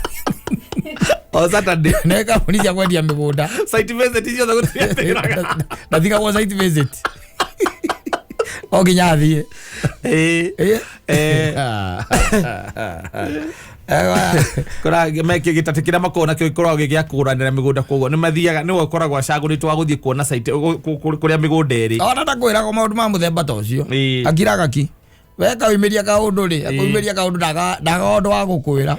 O Saturday. Nĩ kambuni cia kwendia mĩgũnda. Site visit ciothe gũtirĩ atĩraga. Ndathikagwo site visit. O nginya athiĩ. Kũra me kĩgĩtatĩ kĩrĩa makoragwo nakĩo gĩkoragwo gĩ gĩa kũgũranĩra mĩgũnda, koguo nĩ mathiaga, nĩwe ũkoragwo acagũrĩtwo wa gũthiĩ kuona site, kũrĩa mĩgũnda ĩrĩ. Ona ndakwĩraga maũndũ ma mũthemba ta ũcio. Akiraga ki. We kaumĩria kaũndũ rĩ, akaumĩria kaũndũ ndaga ũndũ wa gũkwĩra.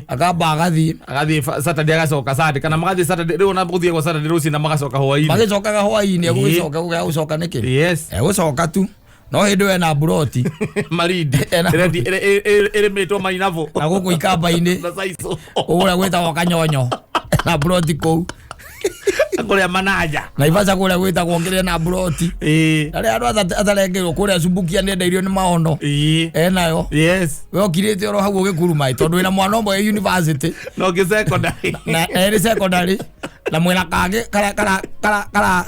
Akamba agathiĩ. Agathiĩ Saturday agacoka Sunday, kana magathiĩ Saturday, rĩu ona gũthiĩ gwa Saturday rũcinĩ na magacoka hwaĩ-inĩ. Magĩcokaga hwaĩ-inĩ, egũgĩcoka, gũcoka nĩkĩ? Yes. Egũcoka tu. No hĩndĩ ĩyo ena mburoti. Malindi. Ena Ĩrĩmĩtwo mainabũ. Na gũkũ ikamba-inĩ. Na saico. Ũrĩa gwĩtagwo Kanyonyo. Na mburoti kũu. Kũrĩa Manaja. Naivasha kũrĩa gwĩtagwo kĩrĩa na mburoti. Na rĩrĩa andũ atarengerwo kũrĩa Subukia nĩ endeirio nĩ maono. Enayo. Yes. We ũkirĩte oro hau ũgĩkuruma ĩ, tondũ wĩna mwana ũmwe wĩ university. Na ũngĩ secondary. Na erĩ secondary. Na mwĩna kangĩ kara, kara, kara, kara,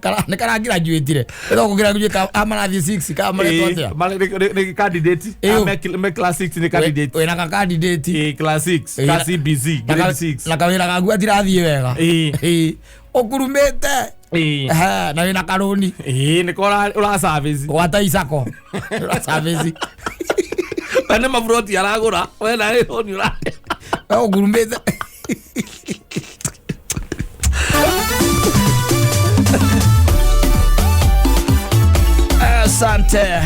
kara, nĩ karagraduate-ire. Ĩno kũgraduate ka, a marathiĩ 6, ka maretwo atĩa? Nĩ candidate. Ĩyo. A, me class 6 nĩ candidate. Wĩna ka candidate. Class 6, ka CBC, grade 6. Na kawĩra gaku atirathiĩ wega. Ũkurumĩte. Na wĩna karũni. Nĩko ũra service. Gwata icako. Ũra service. We nĩ maburoti aragũra. We na rũni ũra. We ũkurumĩte. Asante.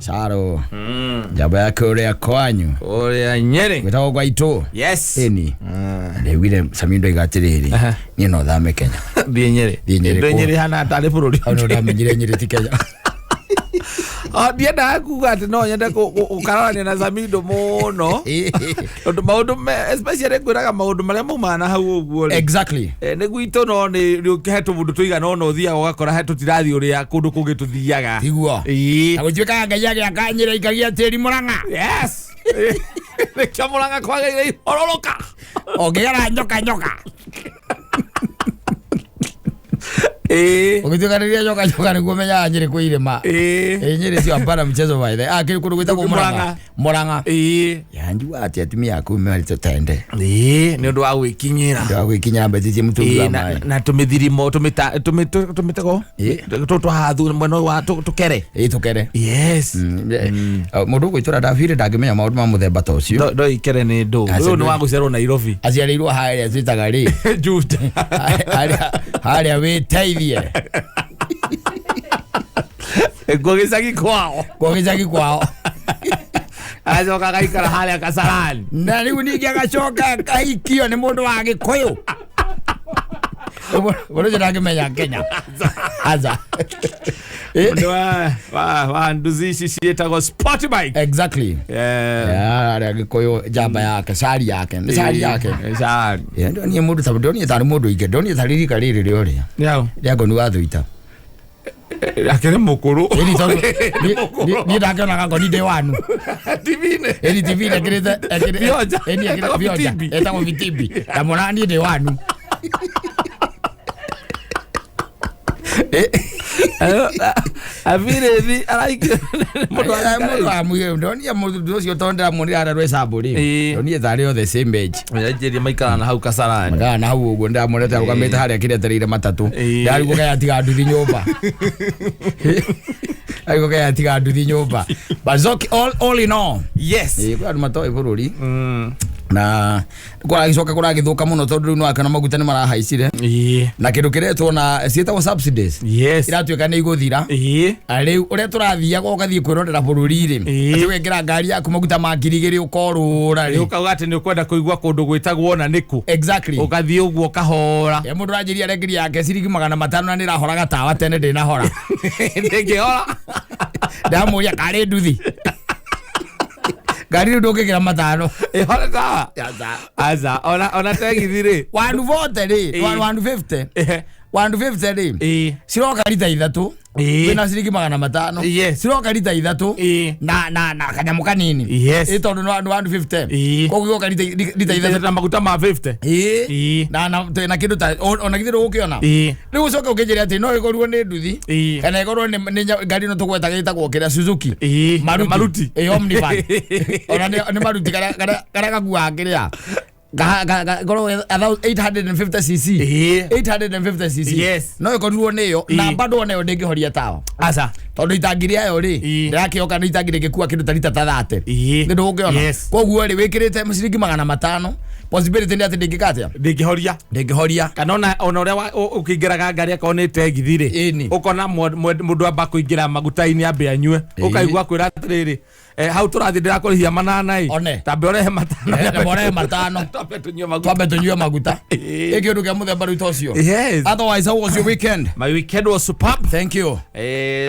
Saro. Njamba yake ũrĩa kwanyu. Ũrĩa Nyeri. Gwĩtagwo gwa itũ. Yes. Ĩni. Ndaiguire Samindo oiga atĩrĩrĩ, niĩ no thame Kenya. Thiĩ Nyeri. Thiĩ Nyeri Thiĩ kũu. Nyeri hana tarĩ bũrũri. Hau nĩho ndamenyire Nyeri ti Kenya. Ndiendaga kuga atĩ no nyende gũkararania na Samindo mũno. Tondũ maũndũ especially ngwĩraga maũndũ marĩa maumaga na hau ũguo rĩ. Exactly. Nĩ gwitũ no nĩ he tũmũndũ tũigana ũna ũthiaga ũgakora he tũtirathiĩ ũrĩa kũndũ kũngĩ tũthiaga. Tiguo. Na gũtuĩkaga Ngai agĩaka Nyeri aikagia tĩri Mũrang'a. Yes. Nĩkĩo Mũrang'a kwagĩrĩire ihororoka. Ũngĩgera nyoka nyoka. Ũgĩtuĩka rĩrĩa nyoka nyoka nĩguo ũmenyaga Nyeri kwĩ irĩma. Nyeri cio hapana mchezo by the way. Kĩrĩ kũndũ gwĩtagwo Mũrang'a. Mũrang'a. Yanjua atĩ atumia aku marĩ tũtende. Nĩ ũndũ wa gwĩkinyĩra. Nĩ ũndũ wa gwĩkinyĩra mbetĩtie mũtũngi wa maĩ. Na tũmĩthirimo, tũmĩtego? Tũtũ mwena wa tũkere. Tũkere. Yes. Mũndũ ũgũitũra ndabire ndangĩmenya maũndũ ma mũthemba ta ũcio. Ndo ikere nĩ ndũ. Aca Ũyũ nĩ wa gũciarwo Nairobi. Aciarĩirwo harĩa twĩtaga rĩ? Juja. Harĩa wĩteithie. Kwa gĩcagi kwao. Kwa gĩcagi kwao. Acoka agaikara harĩa Kasarani. Na rĩu ningĩ agacoka akaikio nĩ mũndũ wa Gĩkũyũ. Mũndũ ũcio ndangĩmenya Kenya. Aca. Mũndũ wa nduthi ici ciĩtagwo sport bike. Exactly. Yeah. Arĩa Gĩkũyũ, njamba yake, cari yake, nĩ cari yake. Cari. Yeah, ndonire mũndũ ta, ndonire tarĩ mũndũ ingĩ, ndonire tarĩ rika rĩrĩ rĩa ũrĩa Yao. rĩa ngoni wa Thuita. Akĩrĩ mũkũrũ. Ĩni tondũ niĩ ndakĩonaga ngoni ndĩ wanu. TV-inĩ. Ĩni TV-inĩ ekĩrĩte Vionja. ĩni ekĩrĩte Etagwo vionja. Vitimbi. Etagwo vitimbi. Ndamwona niĩ ndĩ wanu. Abirĩthi araikire mũndũ Mũndũ wa mũgĩ ndonire mũndũ ũcio tondũ ndĩramuonire harĩa Rwĩcambũ rĩ. Ĩĩ. Ndonire tarĩ othe same age. Anjĩrie maikara na hau Kasarani. Makaa na hau ũguo ndĩramuonete arũgamĩte harĩa kĩretereire matatũ. Ĩĩ. Ndarigwo kaĩ atiga nduthi nyũmba. Arigwo kaĩ atiga nduthi nyũmba. But it's okay, all in all. Yes. Ĩĩ, kwĩ andũ matoĩ bũrũri. Na kũragĩcoka kũragĩthũka mũno tondũ rĩu nĩwakĩona maguta nĩ marahaicire. Ĩĩ. Na kĩndũ kĩretwo na ciĩtagwo subsidies. Yes. Iratuĩka nĩ igũthira. Ĩĩ. Rĩu ũrĩa tũrathiaga ũgathiĩ kwĩrorera bũrũri rĩ, Ĩĩ. atĩ ũgekĩra ngari yaku maguta ma 2000 ũkorũra rĩ. Ũkauga atĩ nĩ ũkwenda kũigua kũndũ gwĩtagwo na nĩkũ. Exactly. Ũgathiĩ ũguo ũkahora. Mũndũ aranjĩria arekĩria yake ciringi 500 na nĩrahoraga tawa tene ndĩnahora. Ndĩngĩhora. Ndamũria karĩ nduthi. Ngari rĩu ndũngĩkĩra 500. Ĩhore tawa. Aca, ona tegithi rĩ. 140 rĩ, Ĩĩ. 150. Ehe. 150 rĩ. Ĩĩ. Ciroka rita 3. Ĩĩ. Wĩna ciringi 500. Yes. Ciroka rita 3. Ĩĩ. Na kanyamũ kanini. Yes. Ĩ tondũ nĩ 150. Ĩĩ. Koguo igoka rita 3. Na maguta ma 50. Ĩĩ. Ĩĩ. Na kĩndũ ta ona githĩ ndũgũkĩona. Ĩĩ. Rĩu ũcoke ũkĩnjĩre atĩ no ĩgũrwo nĩ nduthi. Ĩĩ. Kana ĩgũrwo nĩ ngari ĩno tũgwetaga ĩtagwo kĩrĩa Suzuki. Ĩĩ. Maruti. Maruti. Ĩĩ, Omnivan. Ona nĩ maruti karĩa gakuaga kĩrĩa. Ngorwo 850 cc. Ĩĩ. 850 cc. Yes. No ĩkorirwo nĩyo Ĩĩ. na bado onayo ndĩngĩhoria tawa. Aca. Tondũ itangi rĩayo rĩ, Ĩĩ. ndĩrakĩoka nĩ itangi rĩngĩkua kĩndũ ta rita ta 30. Ĩĩ. Nĩ ndũgũkĩona. Yes. Koguo rĩ wĩkĩrĩte ciringi 500, possibility nĩ atĩ ndĩngĩka atĩa? Ndĩngĩhoria. Ndĩngĩhoria. Kana ona ũrĩa ũkĩingĩraga ngari akorwo nĩ tegithi rĩ, Ĩni. ũkona mũndũ amba kũingĩra maguta-inĩ ambe anyue, ũkaigua kwĩra atĩrĩrĩ, hau tũrathiĩ ndĩrakũrĩhia 8 ĩ. One. Tambe ũrehe 5. Tambe ũrehe 5. Twambe tũnyue maguta. Twambe tũnyue maguta. Ĩĩ. Ĩ kĩndũ kĩa mũthemba rĩu ta ũcio. Yes. Otherwise, how was your weekend? My weekend was superb. Thank you.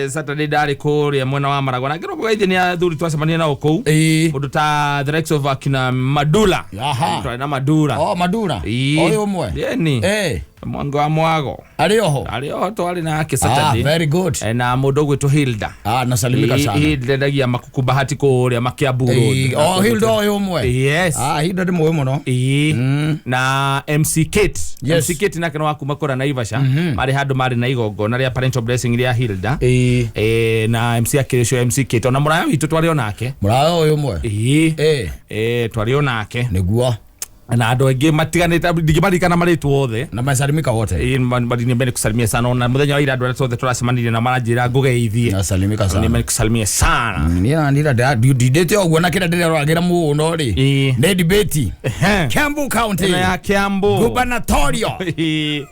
Saturday ndarĩ kũrĩa mwena wa Maragwa. Na ngĩrwo kũgeithia nĩ athuri twacemania nao kũu. Ĩĩ. Mũndũ ta the likes of akina Madula. Aha. Twarĩ na Madula. Oh, Madura. Ĩĩ. Ũyũ ũmwe. Ĩni. Eh. Mwango wa Mwago. Arĩ oho. Arĩ oho twarĩ nake Saturday. Ah, very good. Na mũndũ ũgwĩtwo Hilda. Ah, nasalimika sana. Hilda endagia makuku bahati kũrĩa Makiambu Road. Oh, Hilda ũyũ ũmwe. Yes. Ah, Hilda ndĩmũĩ mũno. Ĩĩ. Na MC Kate. Yes. MC Kate nake nĩ wa kuma kũrĩa Naivasha. Marĩ handũ marĩ na igongona rĩa parental blessing rĩa Hilda. Ĩĩ. Na MC akĩrĩ ũcio MC Kate. Ona mũraya witũ twarĩ onake. Mũraya ũyũ ũmwe. Ĩĩ. Eh. Twarĩ onake. Nĩguo. Na andũ aingĩ matiganĩte ndingĩmaririkana marĩtwa othe. Na masalimika wote. Ĩĩ, nimekusalimia sana. Ona mũthenya wa ira andũ arĩa tuothe tũracemanirie na maranjĩra ngũgeithie. Nasalimika sana. Nimekusalimia sana. Niĩ na nira ndindĩte ũguo na kĩrĩa ndĩreroragĩra mũno rĩ. Ĩĩ. Nĩ debate. Ehe. Kiambu County. Ĩno ya Kiambu. Gubernatorial. Ĩĩ.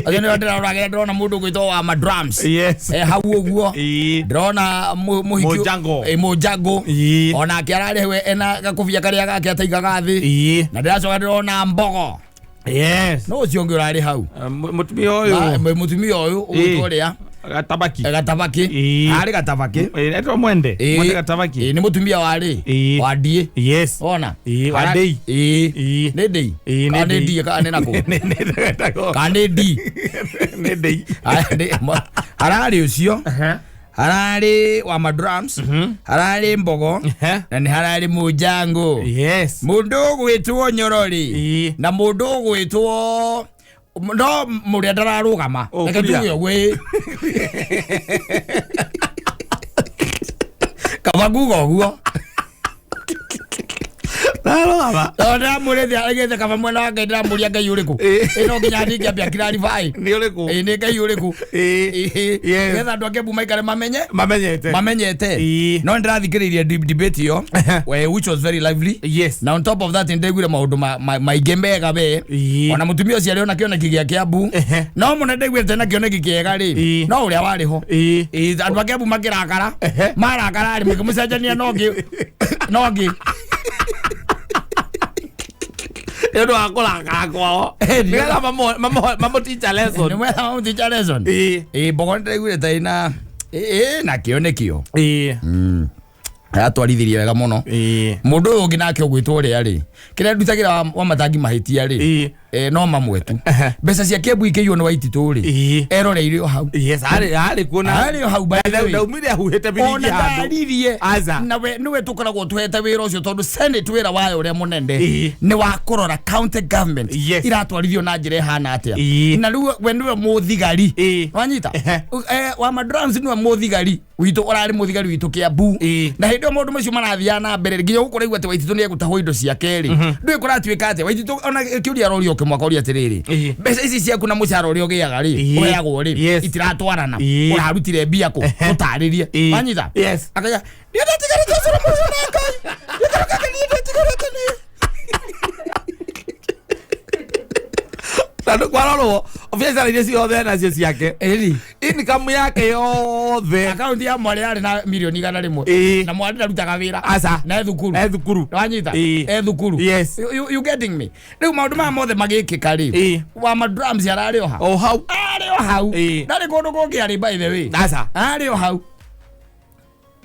Acio nĩo ndĩreroragĩra ndĩrona mũndũ ũgwĩtwo wa madrums. Yes. Hau ũguo. Ĩĩ. Ndĩrona mũhiki Mũjango. Ĩ, Mũjango. Ĩĩ. Onake ararĩ ena gakũbia karĩa gake ataigaga thĩ. Ĩĩ. Na ndĩracoka ndĩrona Mbogo. Yes. No ũcio ũngĩ ũrarĩ hau. Mũtumia ũyũ. Mũtumia ũyũ ũgwĩtwo ũrĩa? Gatabaki. Gatabaki. Ĩĩ. Arĩ Gatabaki. Etwo Mwende. Ĩĩ. Mwende Gatabaki. Ĩĩ, nĩ mũtumia warĩ. Ĩĩ. Wa ndiĩ. Yes. Wona? Ĩĩ, wa ndĩi. Ĩĩ. Ĩĩ. Nĩ ndĩi? Ĩĩ, nĩ Kana nĩ ndĩi. ndiĩ kana nĩ nakũ? Nĩ Kana nĩ ndii? Nĩ ndĩi. Aya, hararĩ ũcio. Hararĩ wa madrums. Hararĩ Mbogo. Na nĩ hararĩ Mũjango. Yes. Mũndũ ũgwĩtwo Nyorori. Ĩĩ. Na mũndũ ũgwĩtwo no mũrĩa ndararũgama. Oh, Reke Kuria. tuge ũguo ĩĩ. Kaba nguga ũguo. Ndarũgama. No ndĩramũrĩte aregete kaba mwena wa Ngai ndĩramũria Ngai ũrĩkũ. Ĩĩ. Ĩ no nginya niĩ ngĩambia clarify. Nĩ ũrĩkũ? Ĩ nĩ Ngai ũrĩkũ? Ĩĩ. Ĩĩ. Yes. Nĩgetha andũ a Kiambu maikare mamenye Mamenyete. mamenyete. Ĩĩ. No ndĩrathikĩrĩirie debate ĩyo, which was very lively. Yes. Na on top of that nĩndaiguire maũndũ maingĩ mega we. Ĩĩ. Ona mũtumia ũcio arĩ ona kĩoneki gĩa Kiambu. Ehe. No mũno ndaiguĩte na kĩoneki kĩega rĩ. Ĩĩ. No ũrĩa warĩ ho. Ĩĩ. Ĩĩ, andũ a Kiambu makĩrakara. Ehe. Marakara rĩ makĩmũcenjania na ũngĩ. Na ũngĩ. Nĩ ũndũ wa kũrakara kwao. Ĩĩ, Nĩgetha mamũteacher lesson. Nĩ mwetha mamũteacher lesson. Ĩĩ. Ĩĩ, Mbogo nĩndĩraiguire ta ĩna Ĩ nakĩo nĩkĩo. Ĩĩ. Aratwarithirie wega mũno. Ĩĩ. Mũndũ ũyũ ũngĩ nake ũgwĩtwo ũrĩa rĩ, kĩrĩa ndutagĩra wa matangi mahĩtia rĩ, Ĩĩ. no mamwe tu. Mbeca cia Kiambu ikĩiywo nĩ Waititũ rĩ, Ĩĩ. eroreire o hau. Yes, arĩ kuo na Arĩ o hau by the way. Ndaumire ahuhĩte biringi Ona handũ. ndaririe. Aca. Na we nĩwe tũkoragwo tũhete wĩra ũcio tondũ Senate wĩra wayo ũrĩa mũnene Ĩĩ. nĩ wa kũrora county government Yes. iratwarithio na njĩra ĩhana atĩa. Ĩĩ. Na rĩu we nĩwe mũthigari. Ĩĩ. Wanyita? Ehe. Wa Madrams nĩwe mũthigari witũ, ũrarĩ mũthigari witũ Kiambu. Ĩĩ. Na hĩndĩ ĩyo maũndũ macio marathiaga na mbere nginya gũkũ ũraigua atĩ Waititũ nĩ egũtahwo indo ciake rĩ. Ndũĩ kũratuĩka atĩa. Waititũ ona kĩũria arorio kĩmwe akoria atĩrĩrĩ, Ĩĩ. mbeca ici ciaku na mũcara ũrĩa ũgĩaga rĩ, Ĩĩ. ũheagwo rĩ, Yes. itiratwarana. Ĩĩ. Ũrarutire mbia kũ? Ũtarĩrie. Ĩĩ. Wanyita? Yes. Akauga, niĩ ndatigarĩte ũcũrũ mũcio na Ngai. Gĩkĩro gĩkĩ niĩ ndatigarĩte niĩ. Na nĩ kwarorwo biacara iria ciothe nacio ciake. Ĩni. Income yake yothe. Akaunti ya mwarĩ yarĩ na milioni 100. Ĩĩ. Na mwarĩ ndarutaga wĩra. Aca. Na e thukuru. E thukuru. Wanyita? Ĩĩ. E thukuru. Yes. You getting me? Rĩu maũndũ maya mothe magĩkĩka rĩ. Ĩĩ. Wa Madrams ararĩ o ha? O hau. Arĩ o hau. Ĩĩ. Ndarĩ kũndũ kũngĩ arĩ by the way. Aca. Arĩ o hau.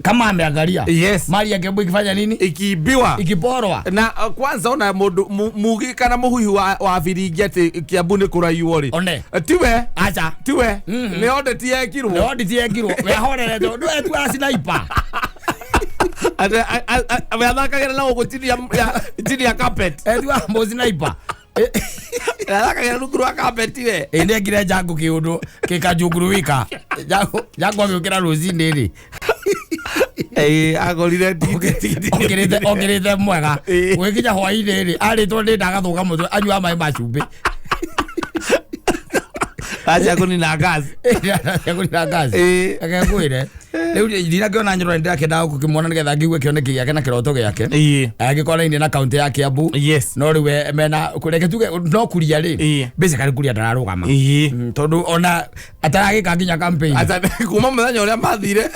Kama ameangalia. Yes. Mali ya Kiambu ikifanya nini? Ikiibiwa. Ikiporwa. Na kwanza ona mũndũ mugi kana mũhuhi wa biringi atĩ Kiambu nĩ kũraiywo rĩ. One. Tiwe. Aca. Tiwe. Nĩ audit yekirwo. Nĩ audit yekirwo. We ahorerete. Ndũ etu sniper. Ate we athakagĩra na gũkũ chini ya carpet. Etu mũ sniper. Athakagĩra rungu rwa carpet we. Ĩ nĩ ekire njangu kĩũndũ kĩkanjunguru wika. Njangu agĩũkĩra rũcinĩ rĩ. Ĩĩ agũrire tigiti. Okĩrĩte mwega. Ĩĩ. Gũgĩkinya hwainĩ rĩ, arĩtwo nĩ ndagatũka mũtwe anyua maĩ ma cumbĩ. Acha kũnina gas. Kũnina gas. Ĩĩ. Reke ngwĩre. Rĩu ndinakĩona Nyoro nĩndĩrakĩendaga gũkĩmuona nĩgetha ngigue kĩoneki gĩake na kĩroto gĩake. Ĩĩ. Angĩkorwo na kaunti ya Kiambu. Yes. No rĩu mena reke tuge no kuria rĩ. Ĩĩ. Basically kuria ndararũgama. Ĩĩ. Tondũ ona ataragĩka nginya campaign. Aca kuma mũthenya ũrĩa mathire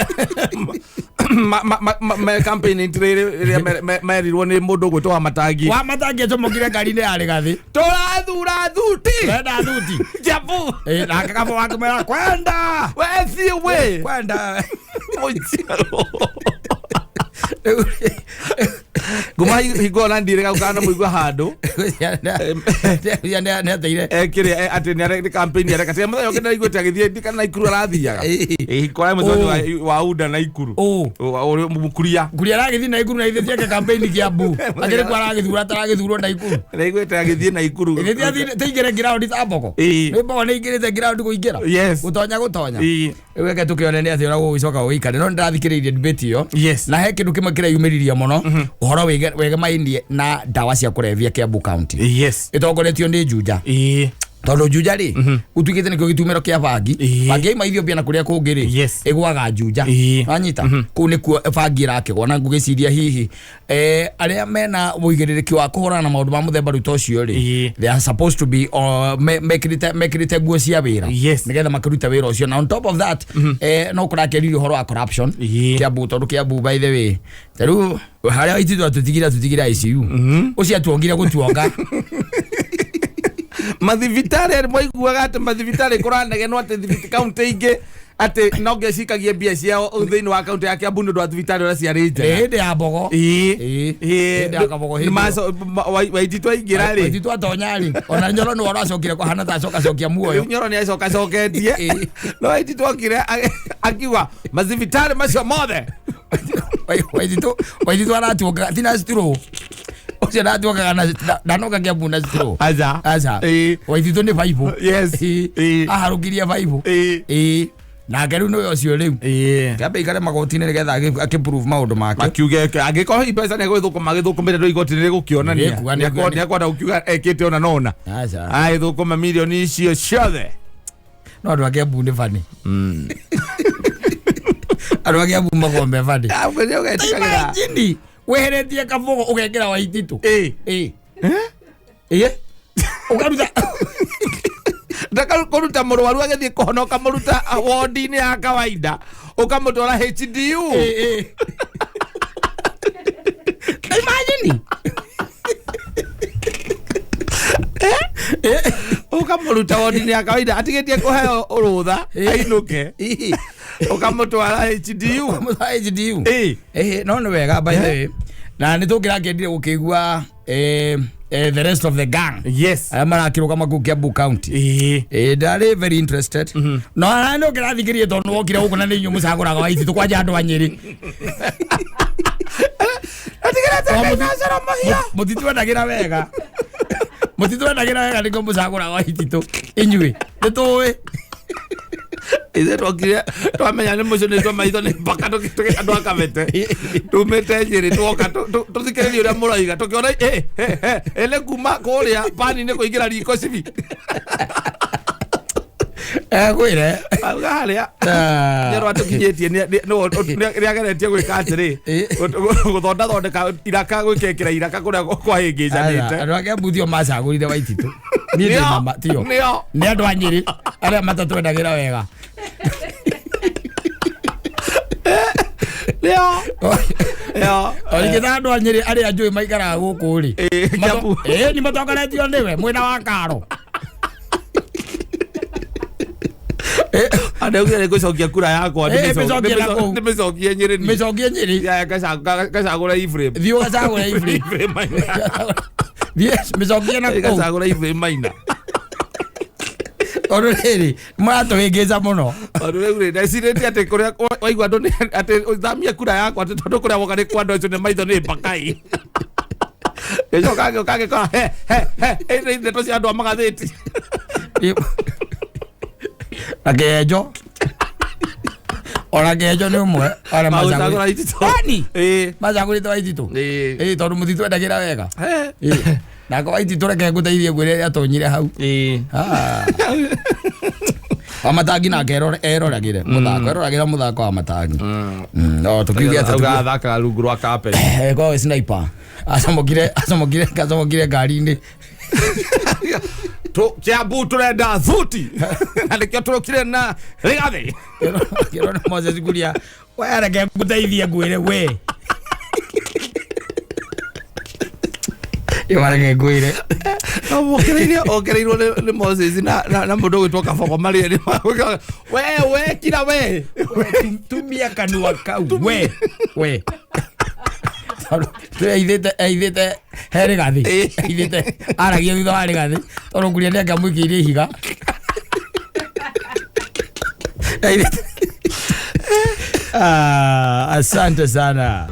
me campaign ĩrĩa merirwo nĩ mũndũ ũgwĩtwo wa Matangi. Wa Matangi acomokire ngari-inĩ ya Rĩgathĩ. Tũrathura thuti. Kwenda thuti. Kiambu. Nake kaba wakĩmwĩra kwenda. We thiĩ we. Kwenda. Nguma hingo ona ndirĩ gau kana mũigua handũ. Nĩateire. Kĩrĩa atĩ nĩ campaign areka. Tiga mũthenya ũngĩ ndĩraiguĩte agĩthiĩ ndi kana Naikuru arathiaga. Hingo ya mũthenya wa Unda Naikuru. Ũrĩa Mũkuria. Kuria aragĩthiĩ Naikuru na ithe tiake campaign Kiambu. Akĩrĩ kuo aragĩthura ataragĩthurwo Naikuru. Ndĩraiguĩte agĩthiĩ Naikuru. Ithe tiaingĩre ground ta Mbogo. Ĩĩ. Nĩ Mbogo nĩaingĩrĩte ground kũingĩra. Yes. Gũtonya gũtonya. Ĩĩ. Rĩu reke tũkĩone nĩ atĩa ũrĩa gũgĩcoka gũgĩikare. No nĩndĩrathikĩrĩirie debate ĩyo. Yes. Na he kĩndũ kĩmwe kĩreyumĩririe mũno. Ũhoro wegemainie na ndawa cia kũrebia Kiambu County. Yes. Ĩtongoretio nĩ Juja. Ĩĩ. Tondũ Juja rĩ, gũtuĩkĩte nĩkĩo gĩtumĩro kĩa bangi. Ĩĩ. Bangi yauma Ethiopia na kũrĩa kũngĩ rĩ, Yes. ĩgũaga Juja. Ĩĩ. Wanyita? Kũu nĩkuo bangi ĩrakĩgwa na ngũgĩciria hihi arĩa mena ũigĩrĩrĩki wa kũhũrana na maũndũ ma mũthemba rĩu ta ũcio rĩ, Ĩĩ. they are supposed to be mekĩrĩte nguo cia wĩra. Yes. Nĩgetha makĩrute wĩra ũcio. Na on top of that, no kũrakĩaririo ũhoro wa corruption. Ĩĩ. Kiambu, tondũ Kiambu by the way, ta rĩu harĩa Waititu atũtigire ICU. Ũcio atuongire gũtuonga. Mathibitarĩ mwaiguaga atĩ mathibitarĩ kũranegenwo atĩ kaunti ingĩ atĩ no ngecikagie mbia ciao thĩinĩ wa kaunti ya Kiambu nĩ ũndũ wa thibitarĩ ũrĩa ciarĩ njega. Hĩndĩ ya Mbogo. Ĩĩ. Ĩĩ. Ĩĩ. Hĩndĩ ya Kabogo hĩndĩ ĩyo. Waititu aingĩra rĩ. Waititu atonya rĩ. Ona Nyoro nĩwe ũracokire kũhana ta acokacokia muoyo. Rĩu Nyoro nĩ acokacoketie. No Waititu okire akiuga mathibitarĩ macio mothe. Waititu aratuongaga ti na straw. Ũcio ndatuongaga na ndanoka Kiambu na straw. Aca. Aca. Ĩĩ. Waititu nĩ baibũ. Yes. Ĩĩ. Ĩĩ. Aharũkirie baibũ. Ĩĩ. Ĩĩ. Nake rĩu nĩwe ũcio rĩu. Ĩĩ. Kĩambe ikare magoti-inĩ nĩgetha akĩprove maũndũ make. Makiuge angĩkorwo hihi mbeca nĩegũgĩthũkũma agĩthũkũmĩte ndũ igoti nĩrĩgũkĩonania. Nĩekwenda gũkiuga ekĩte ona nona. Aca. Agĩthũkũma mirioni icio ciothe. No andũ a Kiambu nĩ bani. Andũ a Kiambu makoragwo me bani. Imagine weheretie Kabogo ũgekĩra Waititu. Ĩĩ. Ĩĩ. Ĩĩ. Ũkaruta Ndakũruta mũrwaru agĩthiĩ kũhona ũkamũruta wodi-inĩ ya kawaida ũkamũtwara HDU. Ĩĩ. Imagine. Ũkamũruta wodi-inĩ ya kawaida atigĩtie kũheo rũtha ainũke. Ũkamũtwara HDU. Ũkamũtwara HDU. Ĩĩ. Eh, no nĩ wega, by the way, na nĩ tũngĩrakĩendire gũkĩigua the rest of the gang arĩa marakĩrũgama kũu Kiambu County. Eh, ndarĩ very interested, no ara nĩ ũkĩrathikĩrie tondũ wokire gũkũ na nĩ inyuĩ mũcagũraga wa ititũ kwanja andũ a Nyĩrĩ. Mũtitwendagĩra wega, mũtitwendagĩra wega, nĩkĩo mũcagũraga wa ititũ inyuĩ nĩ tũĩ. Ithuĩ twokire twamenya nĩ mũcũnĩtwo maitho nĩ mpaka andũ a Kabete tumĩte Nyĩrĩ, twoka tũthikĩrĩrie ũrĩa mũroiga, tũkĩona ĩ nĩ kuma kũrĩa pani-inĩ kũingĩra riko cibi. Kwĩre. Auga harĩa nĩ atũkinyĩtie nĩ ageretie gwĩka atĩrĩ, gũthondathondeka iraka, gwĩkekĩra iraka kũrĩa kwahĩngĩcanĩte. Andũ a Kiambu tio macagũrire Waititũ, niĩ ndĩ mama tio. Nĩo. Nĩ andũ a Nyĩrĩ arĩa matatwendagĩra wega. Nĩo, nĩo. Orĩngĩ ta andũ a Nyĩrĩ arĩa njũĩ maikaraga gũkũ rĩ, Kiambu. Nĩ matongoretio nĩwe mwena wa Karo. Andaugire nĩ ngũcokia kura yakwa. Mĩcokie na kũu. Ndĩmĩcokie Nyĩrĩ niĩ. Mĩcokie Nyĩrĩ. Ya, ngacagũra Ephraim. Thiĩ ũgacagũra Ephraim. Ephraim Maina. Thiĩ mĩcokie na kũu. Ngacagũra Ephraim Maina. Tondũ rĩrĩ maratũhĩngĩca mũno. Tondũ rĩu rĩ, ndecirĩtie atĩ kũrĩa waigua andũ atĩ thamia kura yakwa, atĩ tondũ kũrĩa woka nĩ kwa andũ acio nĩ maitho nĩ mbakai, gĩcoka ngĩũka ngĩkora he he he ĩ nĩ ndeto cia andũ a magathĩti. Na kĩenjo, ona kĩenjo nĩ ũmwe arĩa Magũcagũra Waititũ. Yani macagũrĩte Waititũ. Ĩ, tondũ mũtitwendagĩra wega. Ĩ, nako Waititũ, reke ngũteithie ngwĩre ũrĩa atonyire hau. Ah. Wa matangi nake eroragĩre mũthako, eroragĩra mũthako wa matangi. No tũkiuge atĩ Auga athakaga rungu rwa carpet. Eh, kwa sniper acomokire ngari-inĩ. Kiambu turenda thuti na nĩkĩo tũrũkire na Rigathi. Kĩrona Moses Kuria, we, reke ngũteithie ngwĩre, we ĩyo, reke ngwĩre. Okereirwo nĩ Moses na mũndũ ũgwĩtwo Kabogo marĩ erĩ, we we kira we. Tumia kanua kau we we, aithĩte aithĩte he Rigathi, aithĩte aragia thutha wa Rigathi tondũ Kuria nĩ angĩamũikĩirie ihiga. Aithĩte. Ah, asante sana.